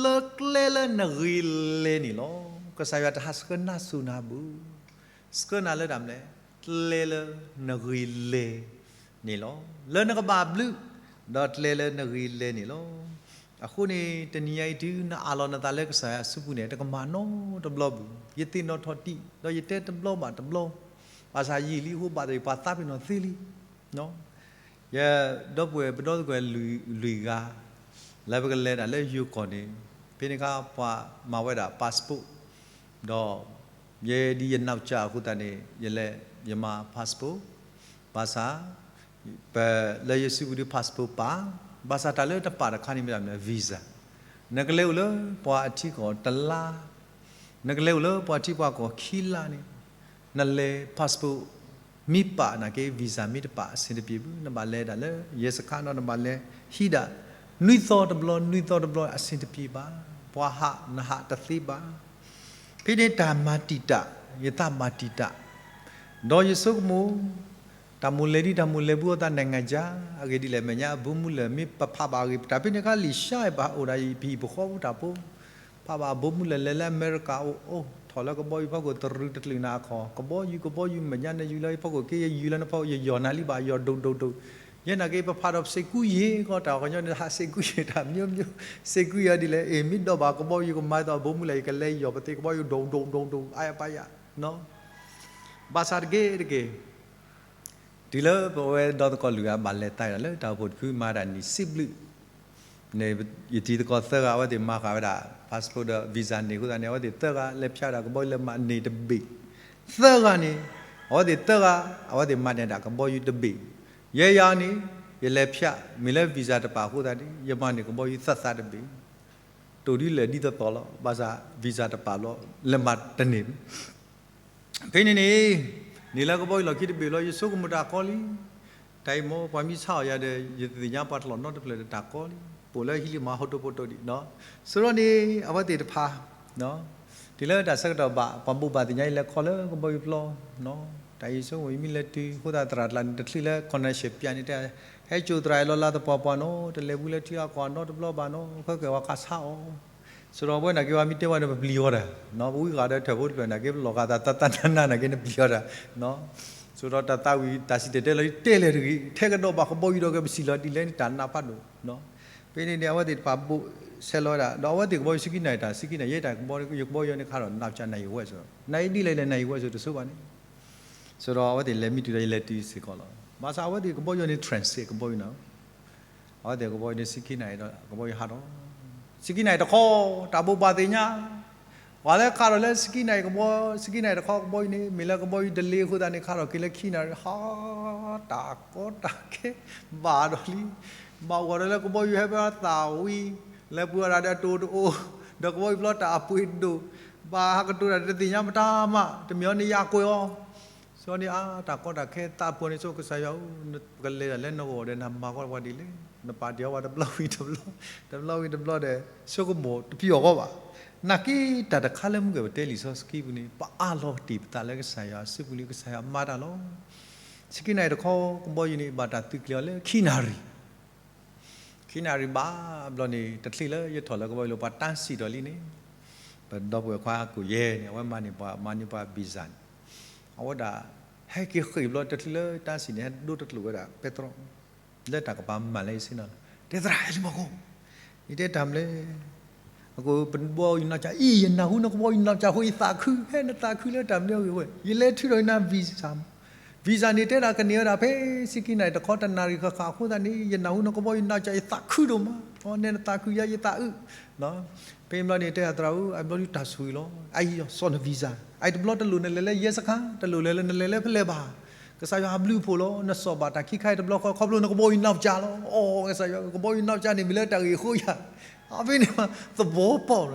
လၢကျဲလၢနဂ့ၤလဲၤန့ၣ်လီၤ. ကစၢ်ယွၤတဟးဆှၢနၢ်စိၤနၤဘၣ် ဆှၢနၤလၢတၢ်မနုၤလဲၣ်, ကျဲလၢနဂ့ၤလဲၤန့ၣ်လီၤ. လၢနကဘၣ်ဘျုး, ဒီးကျဲလၢနဂ့ၤလဲၤန့ၣ်လီၤ. အဃိန့ၣ် တနံၤညါအံၤတုၤနအးလီၤနသးလၢကစၢ်ယွၤအစုပူၤန့ၣ် တကမၤနီတဘျီဘၣ်. ယသ့ၣ်နီၣ်ထီၣ်တံၢ် ဒီးယတဲတဘျီဘၣ်တဘျီ, ဘၣ်ဆၣ်ယံာ်လံအဃိဘၣ်သ့ၣ်ပှၤသးပ့ၤနီၣ်သ့လံ ယဒီပုၢ်ဝဲၢ် ပဒီပုၢ်ဝဲၢ်လွံၢ်ဂၤ လၢပကလဲၤတၢ်လၢယိၤကီၢ်န့ၣ် ဖဲန့ၣ်အခါပှၤမၤဝဲဒၣ် passport ဒီး ယဲဒ်ယနီၢ်ကစၢ်အဃိသတးန့ၣ် ယလဲၤယမၤ passport ဘၣ်ဆၣ် ပလၢယစုပူၤဒုး passport ပာ်, ဘၣ်ဆၣ်တၢ်လၢတပာ်တခါန့ၣ်မ့ၢ်ဒၣ် visa နကလဲၤအိၣ်လၢပှၤအထံကီၢ်တလါ နကလဲၤအိၣ်လၢပှၤထံပှၤကီၢ်ခံလါန့ၣ်, နလဲၤ passport မ့ၢ်ပာ်နာ်က့ visa မ့ၢ်တပာ် အဆင်တပြေဘၣ်. နဘၣ်လဲၤဒၣ်လၢ ရဲစခန်း နီၤ, နဘၣ်လဲၤဟံးဒၣ် နွံသီတဘျီ နွံသီတဘျီ အဆင်တပြေဘၣ်. ပှၤဟး နဟးတသ့ဘၣ်. ဖဲန့ၣ်တၢ်မၤတံာ်တာ်, ယသးမၤတံာ်တာ်, ဒီးယဆိကမိၣ် တၢ်မိၣ်လဲၤဒ်တၢ်မိၣ်လဲၤဘူးအသး နိုင်ငံခြား အဂ့ၢ်ဒ်လဲၣ် မဲာ်ညါအဘိမုၢ်လၢ် မ့ၢ်ပဖးဘၣ်အဂ့ၢ် တၢ်ဖဲန့ၣ်အခါ လံာ်ၡါ ပအိၣ်ဒၣ်အံၤ ပဟံၣ်ပဃီပူၤတၢ်ဖိ, ဖးဘၣ်အဘိမုၢ်လၢ် လဲၤလၢအမဲရကၤအိၣ် အိၣ်ထီၣ်လၢကဘီယူၤဖီခိၣ် တရူးတကလုာ်နၤအခီၣ် ကဘီယူၤ ကဘီယူၤ မဲာ်ညါနယူၤလၢဖီခိၣ်က့ ယယူၤလၢနဖီခိၣ် ယယီၢ်နၤလံဘၣ် ယီၢ်ဒိၣ်ဒိၣ်ဒိၣ်, ယဲနာ်က့ ပဖးဒီးစ့ၢ်ကူယ့ၤကီး တၢ်ကညီန့ၣ် ဟးစ့ၢ်ကူယ့ၤ တၢ်မျိုးမျိုး စ့ၢ်ကူယ့ၤဒ်လဲၣ် အ့ၣ် မ့ၢ်ဒီးဘၣ်ကဘီယူၤ ကမၤသိးအဘိမုၢ်လၢ် ယကလဲၤယီၢ်ပသ့ကဘီယူၤ ဒိၣ်ဒိၣ်ဒိၣ်ဒိၣ် အါယပါယၤ ဘၣ်ဆၣ်တက့ၢ်တက့ၢ် တုၤလၢပဝဲဒီသကိးလွံၢ်ဂၤ ဘၣ်လဲၤသးဒၣ်လၢတၢ်အိၣ်ဖှိၣ်တဖု မၤတၢ်နံၣ်ဆံဘျုးန့ၣ်, ယတံၤသကိးသၢဂၤ အဝဲသ့ၣ်မၤဃာ်ဝဲဒၣ် passport ဒီး visa န့ၣ်အဃိသတးန့ၣ် အဝဲသ့ၣ်သၢဂၤ လဲၤဖၠးဒၣ်ကဘီယူၤ လဲၤမၤန့ၢ်တဘ့ၣ်, သၢဂၤန့ၣ် အဝဲသ့ၣ်သၢဂၤ အဝဲသ့ၣ်မၤန့ၢ်ဒၣ်ကဘီယူၤတဘ့ၣ်, ယဲယၤန့ၣ် ယလဲၤဖၠး မ့ၢ်လၢ visa တပာ်အဃိသတးန့ၣ် ယမၤန့ၢ်ကဘီယူၤသၢသးတဘ့ၣ်, တိၢ်ဒ်လဲၣ်ဒ်သိးသိးလီၤ. ဘၣ်ဆၣ် visa တပာ်ဘျီ လဲၤမၤတန့ၢ် ဖဲန့ၣ်န့ၣ် န့ၣ်လၢကဘီယူၤလီၢ်ခံတဘ့ၣ်လီၤ ယဆိကမိၣ်တၢ်ကီလံ. တၢ်အံၤမ့ၢ်ပှၤမ့ၢ်ဆါအီၤယၤဒီး ယတသ့ၣ်ညါပှၤတလီၢ်နီတဖျၢၣ်ဒီးတၢ်ကီလံ. ပိာ်လၢဟံးလံမၤဟိတိၣ်ပိတိၣ်ဒံးနီၤ. စရီန့ၣ် အဝဲသ့ၣ်တဖၣ် တုၤလၢတၢ်ဆၢကတီၢ်ဘၣ် ပှၤဘိးဘၣ်သ့ၣ်ညါအံၤ လဲၤခီလၢကဘီယူၤပျီနီၤ. တၢ်အံၤဆိကမိၣ် ယမ့ၢ်လဲၤတုၤ အဃိသတးသရၣ်တကျါန့ၣ် တချုးလၢ connection ပၠးန့ၣ်တဲ ဟဲစိာ်သရၣ်အလီၢ်လၤသပှၢ်ပှၢ်နီၤ တလဲၤဘူးလၢထံအကီၢ်အနီတဘျီဘၣ်နီၤ ခဲကဲဝဲခးဆါအီၤ စရီဝဲနာ်က့ ဝဲမ့ၢ်တဲဝဲဒီး ပပျံၤအီၤတၢ်, ပဝံဂၤဒီးထၢၣ်ဖိတဖျၢၣ်နာ်က့ ပလီၢ်ဂၤသးတၢ်တၢ်နါနါနာ်က့ နပျံၤအီၤတၢ်, စရီတၢ်သးဝံၣ် တၢ်စံၣ်တဲၤတဲလီၤ တဲလဲၣ်တဂ့ၤ ထဲကဒီးဘၣ်ကဘီယူၤဒီးကပစံၣ်လီၤဒ်လဲၣ်န့ၣ် တၢ်နးဖးဒိၣ်, ဖဲန့ၣ်န့ၣ် အဝဲသ့ၣ်တဖၣ်ဘိးဆဲးလီၤဝဲဒၣ် ဒီးအဝဲသ့ၣ်ကဘီယူၤ စကံနၣ်ရံၣ် တၢ် စကံနၣ်ရံၣ် ယဲတၢ်ကဘီ ယကဘီယူၤန့ၣ်ခါဒီး နးကၠးနၢ်ယံၤဝဲစိၤ, နၢ်အံၤဒ်လဲၣ်လဲၣ် နၢ်ယံၤဝဲစိၤတဆိဘၣ်န့ၣ် စရီအဝဲသ့ၣ်လဲၤမံတုၤဒီး ယလဲၤတုၤစ့ၢ်ကီးလီၤ. ဘၣ်ဆၣ်အဝဲသ့ၣ်ကဘီယူၤန့ၣ် transit ကဘီယူၤနီၤ အဝဲသ့ၣ်ကဘီယူၤန့ၣ် စကံနၣ်ရံၣ်ဒီး ကဘီယူၤဟးထီၣ်, စကံနၣ်ရံၣ်တခီ တၢ်ဘိးဘၣ်သ့ၣ်ညါ, ပှၤလၢခးထီၣ်လၢစကံနၣ်ရံၣ်ကဘီ စကံနၣ်ရံၣ်တခီကဘီယူၤန့ၣ် မ့ၢ်လၢကဘီယူၤ delay အဃိသတးန့ၣ် ခးထီၣ်က့ၤလၢခံနၣ်ရံၣ် ဟး တၢ်ကီတၢ်ခဲ ဘၣ်ဒီးလံ, ဘၣ်အိၣ်ဒီးလၢကဘီယူၤဟဲဖဲသးဝံၤ လဲၤပှ့ၤဝဲဒၣ်ဒီးတိၢ်တအိၣ်, ဒီးကဘီယူၤပျီတၢ်အပှ့ၤဒိၣ်, ဘၣ်ဟးကတိၤတၢ်တသ့ၣ်ညါမတၤမး တမ့ၢ်အီၤန့ၣ်ယၤကွဲးအီၤ စရီန့ၣ် အါ တၢ်ကီတၢ်ခဲသးပှၢ်န့ၣ် ဆိကစၢ်ယွၤဧၢ, ပကလဲၤဒၣ်လၢနဂီၢ်ဒီး နမၤဃီပှၤဒ်လဲၣ်, နပာ်တ့ၢ်အီၤပှၤတဘျီဝံၤတဘျီ, တဘျီဝံၤတဘျီဒီး ဆိကမိၣ်တပျံၤအီၤဂီၢ်ဘၣ်. နာ်က့ တၢ်တခါလၢမုၢ်ကဲၣ်ပတဲလံာ်စီဆှံပူၤန့ၣ် ပအးလီၤကတံၢ်ပသးလၢကစၢ်ယွၤအစုပူၤလံ ကစၢ်ယွၤမၤတၢ်လီၤ. စကံနၣ်ရံၣ်တခီကဘီယူၤန့ၣ် ဘၣ်တၢ်သုးကျဲၤအီၤလၢခံနၣ်ရံၣ် ခံနၣ်ရံၣ်ဘၣ်ဘျီန့ၣ် တချုးလၢယထီၣ်လၢကဘီယူၤလီၤ ပှၤတၢ်စံၣ်ထီၣ်လံန့ၣ်, ပဒီပုၢ်ဝဲၢ်ခွါကိၣ်ယဲၢ်န့ၣ် အဝဲမၤန့ၢ်ပှၤ မၤန့ၢ်ပှၤ visa န့ၣ်, အဝဲဒၣ် ဟဲက့ၤဃ့ၢ်ဘျီ တချုးလၢတၢ်စံၣ်န့ၣ် ဟဲဒိတကျိာ်ဝဲဒၣ် ပဲတြီ လၢတၢ်ကပၤမၤလၢယဆ့ၣ်နီၤလီၤ. တဲသရၣ် ဟဲလံမီၢ်ခိၣ်, ယတဲတၢ်မနုၤလဲၣ်, အဃိပဘီယူၤနီၢ်ကၠၢ်အံၤ ယနၢ်ဟူနကဘီယူၤနီၢ်ကၠၢ်အဃိ ယသးခု ဟဲနသးခုလၢတၢ်မနုၤအဂ့ၢ်ဝဲ ယလဲၤထုးထီၣ်ယနၤ visa မး visa န့ၣ် တဲဒၣ်ကန့ၢ်ဝဲဒၣ်ဖဲ စကံနၣ်ရံၣ်တခီတနၣ်ရံၣ်ဃၣ်ဃၣ်အဃိသတးန့ၣ် ယနၢ်ဟူနကဘီယူၤနီၢ်ကၠၢ် ယသးခုဒိၣ်မး, အီ နဲနသးခုယၤ ယသးအုး ဖဲဘျီန့ၣ် တဲအသရၣ်ဧၢ အဘျီဒုးတၢ်ဆိၣ်ဂ့ၤလီၤ. အအံၤ စီၣ်န visa အအံၤတဘျီတလိၣ်နလဲၤလၢရဲစခန်း တလိၣ်လဲၤလၢနလဲၤလၢဖဲလဲၣ်ဘၣ်. ကစၢ်ယွၤအဘျုးအဖှိၣ်လီၤ. နစီၣ်ဘၣ်တၢ်ခံခါအံၤတဘျီဃီ ခီဖျိနကဘီယူၤနီၢ်ကၠၢ်လီၤ. အီ ကစၢ်ယွၤ ကဘီယူၤနီၢ်ကၠၢ်န့ၣ် မ့ၢ်လၢတၢ်ဂ့ၢ်အဃိယၤ. အဖဲန့ၣ် သဘီပီၣ်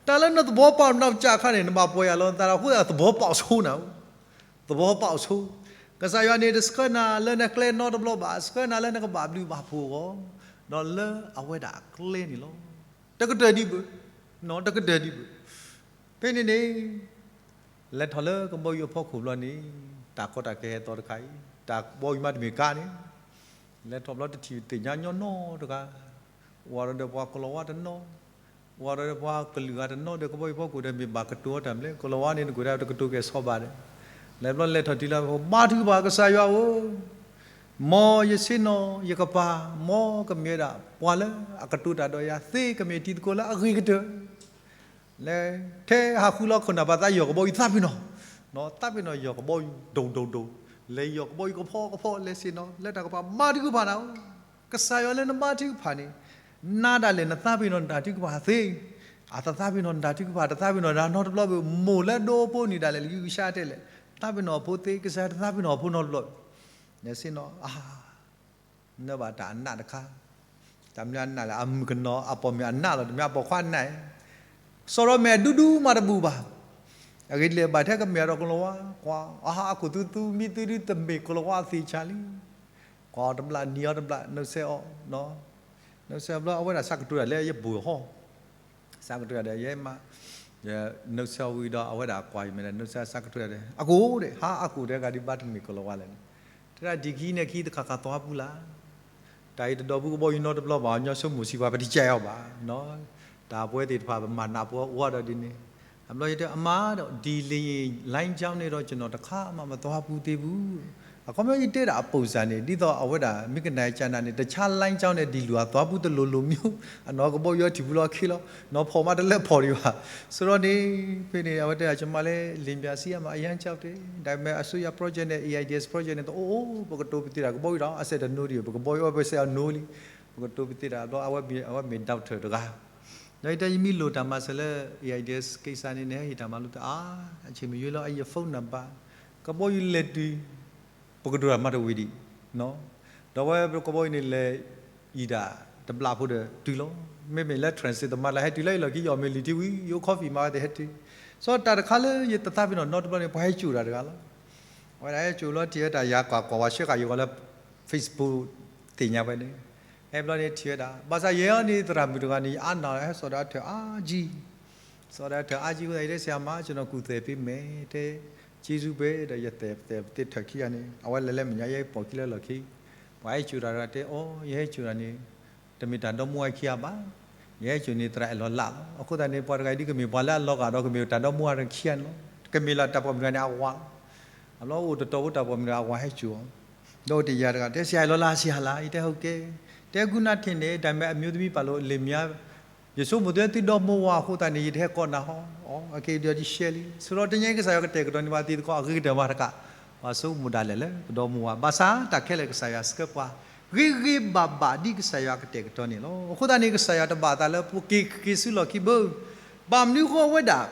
တၢ်လၢနသဘီပီၣ်နီၢ်ကၠၢ်အခါန့ၣ် နဘၣ်ပီၢ်ယၤလီၤ. နသးဒီးအဃိသတး သဘီပီၣ်ဆိနၤ သဘီပီၣ်ဆိ ကစၢ်ယွၤန့ၣ် တဆှၢနၤလၢနကျဲနီတဘျီဘၣ်, ဆှၢနၤလၢနကဘၣ်ဘျုးဘၣ်ဖှိၣ်အဂီၢ်, ဒီးလၢအဝဲဒၣ်အကျဲန့ၣ်လီၤ. တကတၢၢ်ဒံးဘၣ်, တကတၢၢ်ဒံးဘၣ်. ဖဲန့ၣ်န့ၣ် လဲၤထီၣ်လၢကဘီယူၤအဖီခိၣ်ဘျီန့ၣ် တၢ်ကီတၢ်ခဲဟဲသီတခါအံၤ, တၢ်ကဘီယူၤမးတမ့ၢ်ကါန့ၣ်, လဲၤထီၣ်ဘျီတထံၣ်သ့ၣ်ညါညီနီတဂၤ, အိၣ်ဒီးပှၤကလီၤဝါတနီၤ အိၣ်ဒီးပှၤကလုာ်ဂၤတနီၤဒီး ကဘီယူၤဖီခိၣ်ဒီး မ့ၢ်ဘၣ်ကတိၤအီၤတၢ်မနုၤလဲၣ်, ကလီၤဝါန့ၣ် နကွၢ်ဒၣ်တကတိၤကဲၣ်ဆီဘၣ်ဒီး, လဲၤဘျီလဲၤထီၣ်တုၤလၢ ဘါထုကဖၣ်ကစၢ်ယွၤဧၢ, မ်ယဆ့ၣ်နီၤယကပၤ, မ်ကမ့ၢ်ဝဲဒၣ်ပှၤလၢအကတိၤတၢ်ဒီးယၤသ့, ကမ့ၢ်တံၤသကိးလၢအဂ့ၤကတၢၢ် လဲၤထဲဟးဃုလီၤခိၣ်နၢ်ပၢ်သးယီၢ်ကဘီယူၤသးပ့ၤနီၣ်, သးပ့ၤနီၣ်ယီၢ်ကဘီယူၤဒိၣ်ဒိၣ်ဒိၣ်, လဲၤယီၢ်ကဘီယူၤကဖီကဖီ လဲၤဆ့ၣ်နီၤ လၢတၢ်ကပၤ ဘါထုကဖၣ်နၤဧၢ, ကစၢ်ယွၤလၢနဘါထုကဖၣ်န့ၣ်, နၤဒၣ်လဲာ်နသးပ့ၤနီၣ်နတၢ်ထုကဖၣ်သ့, အတသးပ့ၤနီၣ်နတၢ်ထုကဖၣ် တသးပ့ၤနီၣ်တၢ်နီတဘျီဘၣ်, မိၢ်လၢဒိဖိန့ၣ်ဒၣ်လဲာ် လၢကစၢ်တဲလဲၣ်, သးပ့ၤနီၣ်အဖိသ့, ကစၢ်ယွၤတသးပ့ၤနီၣ်အဖိနီတဘျီဘၣ်, လဲၤဆ့ၣ်နီၤ အါ နၢ်ဘၣ်တၢ်အနးတခါ, တၢ်မနုၤအနးလဲၣ်, အမုၣ်ကနီၤ အပိာ်မုၣ်အနးလီၤ, တမ့ၢ်အပိာ်ခွါအနး, စီၤရိၤမဲာ်ဒူဒူမးတဘူၣ်ဘၣ်, အဂ့ၢ်ဒ်လဲၣ် ဘၣ်ထဲကမ့ၢ်အဒီးကလီၤဝါ, ကွၢ်အဟးအခိၣ်သူသူ မံသူဒုတမ့ၢ်ကလီၤဝါအသ့ၣ်ဆါလံ. ကွၢ်အီၤတဘျီ နံၤအီၤတဘျီ နုဆဲးအီၤ, နုဆဲးအီၤဘျီ အဝဲဒၣ်ဆးကတိၤတၢ်လၢယဘိၣ်ဟီၣ်, ဆးကတိၤတၢ်ဒီး ယဲမး နုဆဲးအီၤဝံၤဒီး အဝဲဒၣ်ကွၢ်ယမဲာ်ဒီး နုဆဲးဆးကတိၤတၢ်ဒီး အကိၣ်ဒီး ဟးအကိၣ်ဒီး ဂၤဒုးဘၣ်တမ့ၢ်ကလီၤဝါလဲၣ်န့ၣ်, တဲဒၣ်ဒ်ခံန့ၣ်ခံ တခါခါသွါပူၤလၢ် တၢ်အံၤတဒီပုၢ်ကဘီယူၤနီတဘျီဘၣ် ညီဆိကမိၣ်ဆံးပှၤ ပတကဲအီၤဘၣ်, တၢ်ပဝဲသ့ၣ်တဖၣ် ပမၤနးပှၤအိၣ်ဒီးဒ်န့ၣ်, အဘျီယတဲအမါဒီး ဒီလ့ၣ် လၢကၠီန့ၣ်ဒီး ကနီၤတခါမးမသွါပူၤသ့ဘူး, အခီပညီယတဲဒၣ်အပိာ်စၢ်န့ၣ် ဒ်သိးအဝဲဒၣ် မ့ၢ်ကနၣ်ကနၣ်န့ၣ် တခြားလမ်းကြောင်းန့ၣ် ဒ်လူၤအသွါပူၤတလိၤလိၤမ့ၢ် အနီၢ်ကဘီယူၤအထံၣ်ပူၤလီၤခ့လီၤ, နီၢ်ဖီၣ်မးတလၢဖီၣ်ဒံးဘၣ်, ဆိဒီးန့ၣ် ဖဲန့ၣ် အဝဲတဲ ကမါလဲၣ် လ့ၣ်ဘၣ်စံးအမါ အယါကၠီတဲ ဒါပေမဲ့ အစိုးရ project န့ၣ် AIDS project န့ၣ် တအိၣ်အိၣ် ပကတိၤပသ့တၢ်ကဘီယူၤဒီး အစဲးတနိဒံး ပကဘီယူၤအီၤ ပစဲးအနိလံ, ပကတိၤပသ့တၢ်ဘျီ အဝဲမ့ၢ် အဝဲမ့ၢ် doctor တဂၤ, ဒီးယတဲယမ့ၢ်လိၣ်တၢ်မၤစၢၤလၢ AIDS case န့ၣ် နဟဲဟ့ၣ်တၢ်မၤလိတၢ်အါ, အဆံးမ့ၢ်ယွၤလီၤ အယ phone number ကဘီယူၤလဲၤတုၤ ပကဒိးတၢ်မၤတဝံၤဒံး, ဒီးဝဲကဘီယူၤန့ၣ်လဲၤ အံၤဒၣ် တဘျီဖိဒီးတုၤလီၤ, မ့မ့ၢ်လၢ transit တမၤလၢဟဲတုၤလၢယလီၢ်ခံ ယအီၣ်မ့ၤလံၤထံဝံၤ ယအိၣ် coffee မၤဝဲသ့ၣ်ဟဲတုၤ, စီၤတၢ်တခါလၢယတသးပ့ၤနီၣ်နီတဘျီန့ၣ် ပှၤဟဲစိာ်တၢ်တဂၤလီၤ, အဝဲဒၣ်ဟဲစိာ်လီၤထံၣ်ဝဲတၢ် ယၤကွၢ်ကွၢ်ဝဲဆှၢဃာ်ယဂီၢ်လၢ Facebook သ့ၣ်ညါဝဲန့ၣ်, ဟဲဘျီန့ၣ်ထံၣ်ဝဲဒၣ် ဘၣ်ဆၣ်ယဲအီၤန့ၣ် သရၣ်မုၣ်တဂၤန့ၣ် ယအါနၢ်လီၤ ဟဲစိာ်ဒီးအထၢၣ်အါကံ စီၤဒၣ်ထၢၣ်အါကံ အဃိသတး ယတဲဆရာမ ကျွန်တော် ကူၣ်သယ်ပေးမယ် တဲ ကျေးဇူးပဲ ဒီးယသဲးသဲးသ့ၣ်ထၢၣ်ခံဂၤန့ၣ် အဝဲလဲၤလၢမဲာ်ညါ ယဟဲပိာ်ခံလၢလီၢ်ခံ, ပှၤဟဲစိာ်တၢ်တဂၤတဲ အိ ယဟဲစိာ်တၢ်န့ၣ် တမ့ၢ်တၢ်ဒီမါဝၤခံဂၤဘၣ်, ယဟဲစိာ်န့ၣ် သရၣ်အဲၣ်လီၤလးလီၤ, အဃိသတးန့ၣ် ပှၤတဂၤအံၤဒ်ကမ့ၢ်ပှၤလၢအလီၤဂာ်ဒီးကမ့ၢ်တၢ်ဒီမါဝၤတခံဂၤန့ၣ်လီၤ, ကမ့ၢ်လၢတၢ်ပိာ်မုၣ်တဂၤန့ၣ် အဝၤလီၤ, အဘျီအိၣ်တတီၤဖိတၢ်ပိာ်မုၣ်တဂၤအဝၤဟဲစိာ်အီၤ ဒီးတယၤတဂၤ တဲဆရာအဲၣ်လီၤလး ဆရာလး ယတဲဟုတ်ကဲ, တဲအခုနထင်တယ် ဒါပေမဲ့ အမျိုးသမီးပါလို့ လင်မယား ယဆိကမိၣ်သုဒီမါဝၤအဃိသတးန့ၣ် ယတဟဲကိးနၤဟီ, အက့ၤဒီး ယရှဲလံ, ဆိဒီးတညါအံၤ ကစၢ်ယွၤကတဲာ်ကတီၤန့ၢ်ပှၤသ့ၣ်တဖၣ် အဂ့ၤကတၢၢ်မးတကး, ပှၤဆိကမိၣ်ဒၣ်လဲာ်လၢကဒီမါဝၤ ဘၣ်ဆၣ်တၢ်ခဲလၢာ်ကစၢ်ယွၤဆှၢပှၤ ဂ့ၤဂ့ၤဘၣ်ဘၣ်ဒ်ကစၢ်ယွၤကတဲာ်ကတီၤန့ၣ်လီၤ. အဃိသတးန့ၣ် ကစၢ်ယွၤတဘၣ်အသးလၢပက့ၤက့ၤဆူလီၢ်ခံဘၣ်, ဘၣ်မနုၤအဃိအဝဲဒၣ်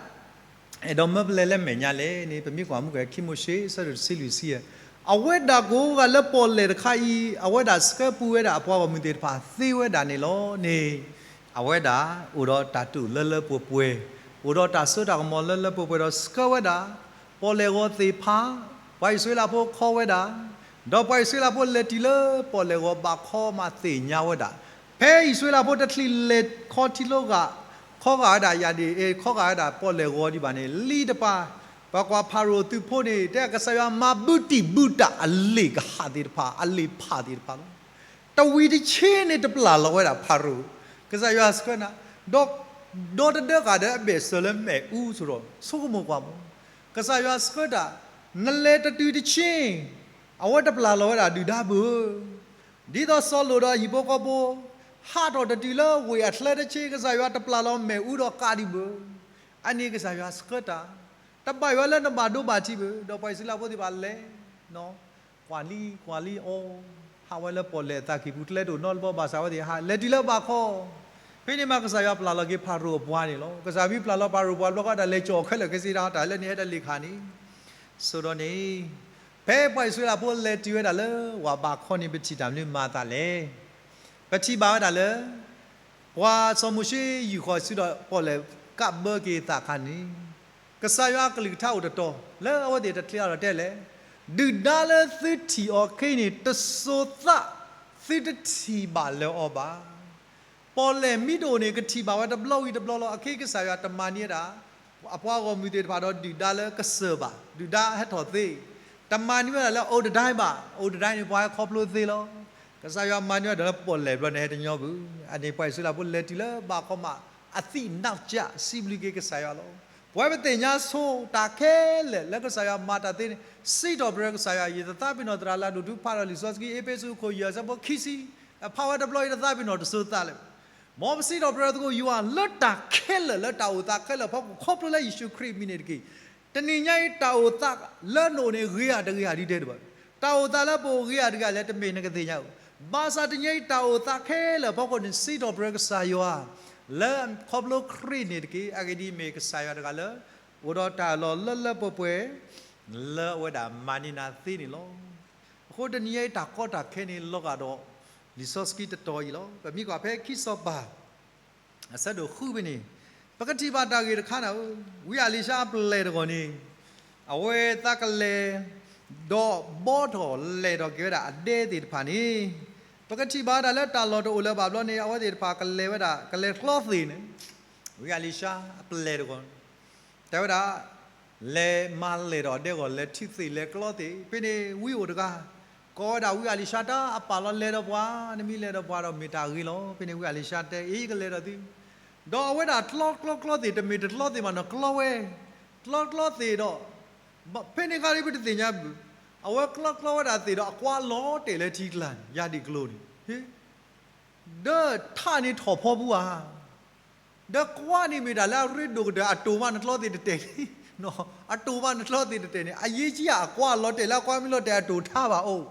အဲၣ်ဒိးမၢပလဲၤလၢမဲာ်ညါလဲၣ်န့ၣ် ပမ့ၢ်ကွၢ်မုၢ်ကဲ ခံမိၤၡ့ ဆၢဒိၣ်တဆံလွံၢ်ဆံယဲၢ်, အဝဲဒၣ်ကိးဂၤလၢပီၣ်လဲၣ်တခါအံၤ အဝဲဒၣ်ဆှၢပူၤဝဲဒၣ်အပှၤဂီၢ်မုၢ်သ့ၣ်တဖၣ်သ့ဝဲဒၣ်န့ၣ်လီၤန့ၣ်, အဝဲဒၣ်အိၣ်ဒီးတၢ်တိာ်လၢလၢပှဲၤပှဲၤ, အိၣ်ဒီးတၢ်စိတၢ်ကမီၤလၢလၢပှဲၤပှဲၤဒီးဆှၢဝဲဒၣ် ပီၣ်လဲၣ်ဂီၤသ့ၣ်ဖး, ပှၤအံၣ်စရ့လးဖိခီဝဲဒၣ်, ဒီးပှၤအံၣ်စရ့လးဖိလဲၤတုၤလၢပီၣ်လဲၣ်ဂီၤဘၣ်ခီမးသ့ၣ်ညါဝဲဒၣ်, ဖဲအံၣ်စရ့လးဖိတချံးလဲၤခီထံကျိဂာ်, ခီဂာ်ဝဲဒၣ်ယၤဒ်အံၤ ခီဂာ်ဝဲဒၣ်ပီၣ်လဲၣ်ဂီၤဒံးဘၣ်န့ၣ် လံတပၤ, ပှၤကွၢ်ဖၤရိၤသုးဖိန့ၣ် တဲကစၢ်ယွၤမၤဘုတံၢ်ဘုတၢ်အလ့ၣ်ကဟၣ်သ့ၣ်တဖၣ် အလ့ၣ်ဖးသ့ၣ်တဖၣ်လီၤ. တဝံၤတဆ့န့ၣ်တပျၢ်လီၤဝဲဒၣ်ဖၤရိၤ, ကစၢ်ယွၤဆှၢနၤ, ဒီး ဒီတဒၢဂၤဒီးအဘဲၣ်စၢၤလၢမဲာ်အူအသိးဒီး ဆိကမိၣ်ကွၢ်မး, ကစၢ်ယွၤဆှၢတၢ်, နလဲၤတတုၤတဆ့ အဝဲတပျၢ်လီၤဝဲဒၣ်ဒုၣ်ဒါဘၣ်ဧၢ, ဒ်သိးစီၤလိာ်ဒီးအဟံၣ်ဖိဃီဖိ ဟးထီၣ်တတုၤလၢဝ့ၢ်အချၢတဆ့ ကစၢ်ယွၤတပျၢ်လီၤမဲာ်အူဒီးကးဒံးဘၣ်ဧၢ, အန့ၣ်ကစၢ်ယွၤဆှၢတၢ်, တဘၣ်ယွၤလၢနဘၣ်ဒိဘၣ်ထံးဘၣ်ဧၢ, ဒီးပှၤအံၣ်စရ့လးဖိသ့ၣ်တဖၣ်လဲၤ ကွၢ်လံကွၢ်လံအီၤ, ဟးဝဲလၢပီၣ်လဲၣ်အသးကံၢ်ပူၤ ကျဲတအိၣ်နီတဘျီဘၣ်ဆၣ်ဝဲသ့ၣ်ဟး လဲၤတုၤလၢဘၣ်ခီ, ဖဲန့ၣ်မးကစၢ်ယွၤပျၢ်လီၤက့ၤဖၤရိၤအပှၤန့ၣ်လီၤ. ကစၢ်မ့ၢ်ပျၢ်လီၤဖၤရိၤပှၤဘျီဃီ တၢ်လဲၤကၠီၣ်ခဲလၢာ်ခဲဆ့တၢ် တၢ်လၢန့ၣ်ဟဲတၢ်လ့ၣ်ခါန့ၣ်, ဆိဒီးန့ၣ် ဖဲပှၤအံၣ်စရ့လးဖိလဲၤတုၤဝဲဒၣ်လၢဝၤဘၣ်ခီန့ၣ် ပထံၣ်တၢ်မနုၤမၤအသးလဲၣ်. ပထံၣ်ဘၣ်ဝဲဒၣ်လၢ ပှၤစီၤမိၤၡ့ယူာ်ဃီၤဆူဒီးပီၣ်လဲၣ်ကးဘၢက့ၤအသးအခါန့ၣ်, ကစၢ်ယွၤအကလုၢ်ကထါအိၣ်တတီၤ လၢအဝဲသ့ၣ်တချ့အါထီၣ်တဲလဲၣ်, ဒုၣ်ဒါလၢသုထံၣ်အီၤခဲအံၤန့ၣ် တစိၤသးသုတထံၣ်ဘၣ်လၢၤအီၤဘၣ်. ပီၣ်လဲၣ်မ့ၢ်တအိၣ်န့ၣ် ကထံၣ်ဘၣ်ဝဲတဘျီဝံၤတဘျီလီၤ. အခဲကစၢ်ယွၤတမၤန့ၢ်ဝဲဒၣ် အပှၤဂီၢ်မုၢ်သ့ၣ်တဖၣ်ဒီးဒုၣ်ဒါလၢကစၢၢ်ဘၣ်, ဒုၣ်ဒါဟဲထီၣ်သ့, တမၤန့ၢ်ဝဲဒၣ်လၢအိၣ်တဒၣ်ဘၣ်, အိၣ်တဒၣ်န့ၣ် ပှၤဟဲခီဖျိသ့လီၤ. ကစၢ်ယွၤမၤန့ၢ်ဝဲဒၣ်လၢပီၣ်လဲၣ်ဘျီန့ၣ် ဟဲတညီဘၣ်. အန့ၣ် ပှၤအံၣ်စရ့လးဖိလဲၤတုၤလၢဘၣ်ခီမး အသံးနီၢ်ကၠး စံးဘျုးက့ၤကစၢ်ယွၤလီၤ. ပဝဲပသ့ၣ်ညါဆိတၢ်ခဲလၢာ်လၢကစၢ်ယွၤမၤတၢ်သ့န့ၣ် စံးထီၣ်ပတြၢၤကစၢ်ယွၤ, ယတသးပ့ၤနီၣ်သရၣ်လၢအဒိၣ်တုၤဖးဒီးလံာ်စီဆှံ အ့းဖ့းစူး အခိၣ်ယဲၢ် အဆၢဖိခံဆံ, အဖးဝဲတဘျီ ယတသးပ့ၤနီၣ်တစိၤသးလၢၤဘၣ်. မ်ပစံးထီၣ်ပတြၢၤသကိးယွၤလၢတၢ်ခဲလၢာ်လၢတၢ်အိၣ်သးခဲလၢာ်အဖီခိၣ် ခီဖျိလၢယ့ၣ်ၡူးခရံာ်အမံၤန့ၣ်တက့ၢ်. တနံၤညါအံၤ တၢ်အိၣ်သးလၢနအိၣ်န့ၣ် ဂ့ၤဧါတဂ့ၤဧါဒ်တဲတဘၣ်. တၢ်အိၣ်သးလၢပအိၣ်ဂ့ၤဧါတဂ့ၤဧါလဲၣ် တမ့ၢ်နကသ့ၣ်ညါဧိၤ. ဘၣ်ဆၣ်တနံၤညါအံၤ တၢ်အိၣ်သးခဲလၢာ်အဖီခိၣ်န့ၣ် စံးထီၣ်ပတြၢၤကစၢ်ယွၤ လၢခီဖျိခရံာ်န့ၣ်တက့ၢ်. အဂ့ၢ်ဒ်အံၤ, မ့ၢ်ကစၢ်ယွၤတဂၤလၢ အိၣ်ဒီးတၢ်လီၢ်လၢလၢပှဲၤပှဲၤ လၢအဝဲဒၣ်မၤန့ၢ်နၤသ့န့ၣ်လီၤ. အဃိတနံၤညါအံၤ တၢ်ကီတၢ်ခဲန့ၣ် လီၤဂာ်ဒီး လံာ်စီဆှံတတီၤအံၤလီၤ. ပမ့ၢ်ကွၢ်ဖဲခံစီၤပၤ အဆၢဒိၣ်ဃုဖဲန့ၣ်, ပကထံၣ်ဘၣ်တၢ်ဂ့ၢ်တခါန့ၣ်ဧၢ, ဝံအလံၤၡါအပျဲၢ်တဂီၢ်န့ၣ် အဝဲသးကလဲၤ ဒီးဘှီထီၣ်လဲၤထီၣ်က့ၤဝဲဒၣ်အဒဲသ့ၣ်တဖၣ်န့ၣ်, ပကထံၣ်ဘၣ်ဝဲဒၣ်လၢတၢ်လီၢ်တအိၣ်လၢၤဘၣ်ဘျီန့ၣ် အဝဲသ့ၣ်တဖၣ်ကလဲၤဝဲဒၣ် ကလဲၤကျီသ့ၣ်န့ၣ်, ဝံအလံၤၡါအပျဲၢ်တဂီၢ် တဲဝဲဒၣ်, လဲၤမၤလဲၢ်ဒီးအဒဲအဂီၢ် လဲၤထံၣ်သ့ၣ်လဲၤကျီသ့ၣ်, ဖဲန့ၣ်ဝံအိၣ်တဂၤ ကိးဝဲဒၣ်ဝံအလံၤၡါ တၢ်အပာ်လီၤ လဲၤဒီးပှၤ, နမ့ၢ်လဲၤဒီးပှၤဒီးမ့ၢ်တၢ်ဂ့ၤလီၤ. ဖဲန့ၣ်ဝံအလံၤၡါတဲ အ့ ယကလဲၤဒီးသု, ဒီးအဝဲဒၣ်ကျီကျီကျီသ့ၣ် တမ့ၢ်တကျီသ့ၣ်မးနီၤ ကျီဝဲ, ကျီကျီသ့ၣ်ဒီး ဖဲန့ၣ်အခါဒ်ပတသ့ၣ်ညါဘၣ်, အဝဲကျီကျီဝဲဒၣ်သ့ၣ်ဒီး အကွါလီၤတဲာ်လၢထံကျါန့ၣ် ယၤဒံၣ်ကျိၤန့ၣ် ဒီးထးန့ၣ်ထီၣ်ဖီပူၤဧါ, ဒီးကွါန့ၣ်မ့ၢ်တၢ်လၢအရ့ဒိၣ်ကတၢၢ် အတိၢ်မးနကျီသ့ၣ်တတဲာ်န့ၣ်, အတိၢ်မးနကျီသ့ၣ်တတဲာ်န့ၣ် အရေးကြီးဧါ, အကွါလီၤတဲာ်လၢအကွါ မ့ၢ်လီၤတဲာ်အတိၢ်ထးဘၣ်အိၣ်,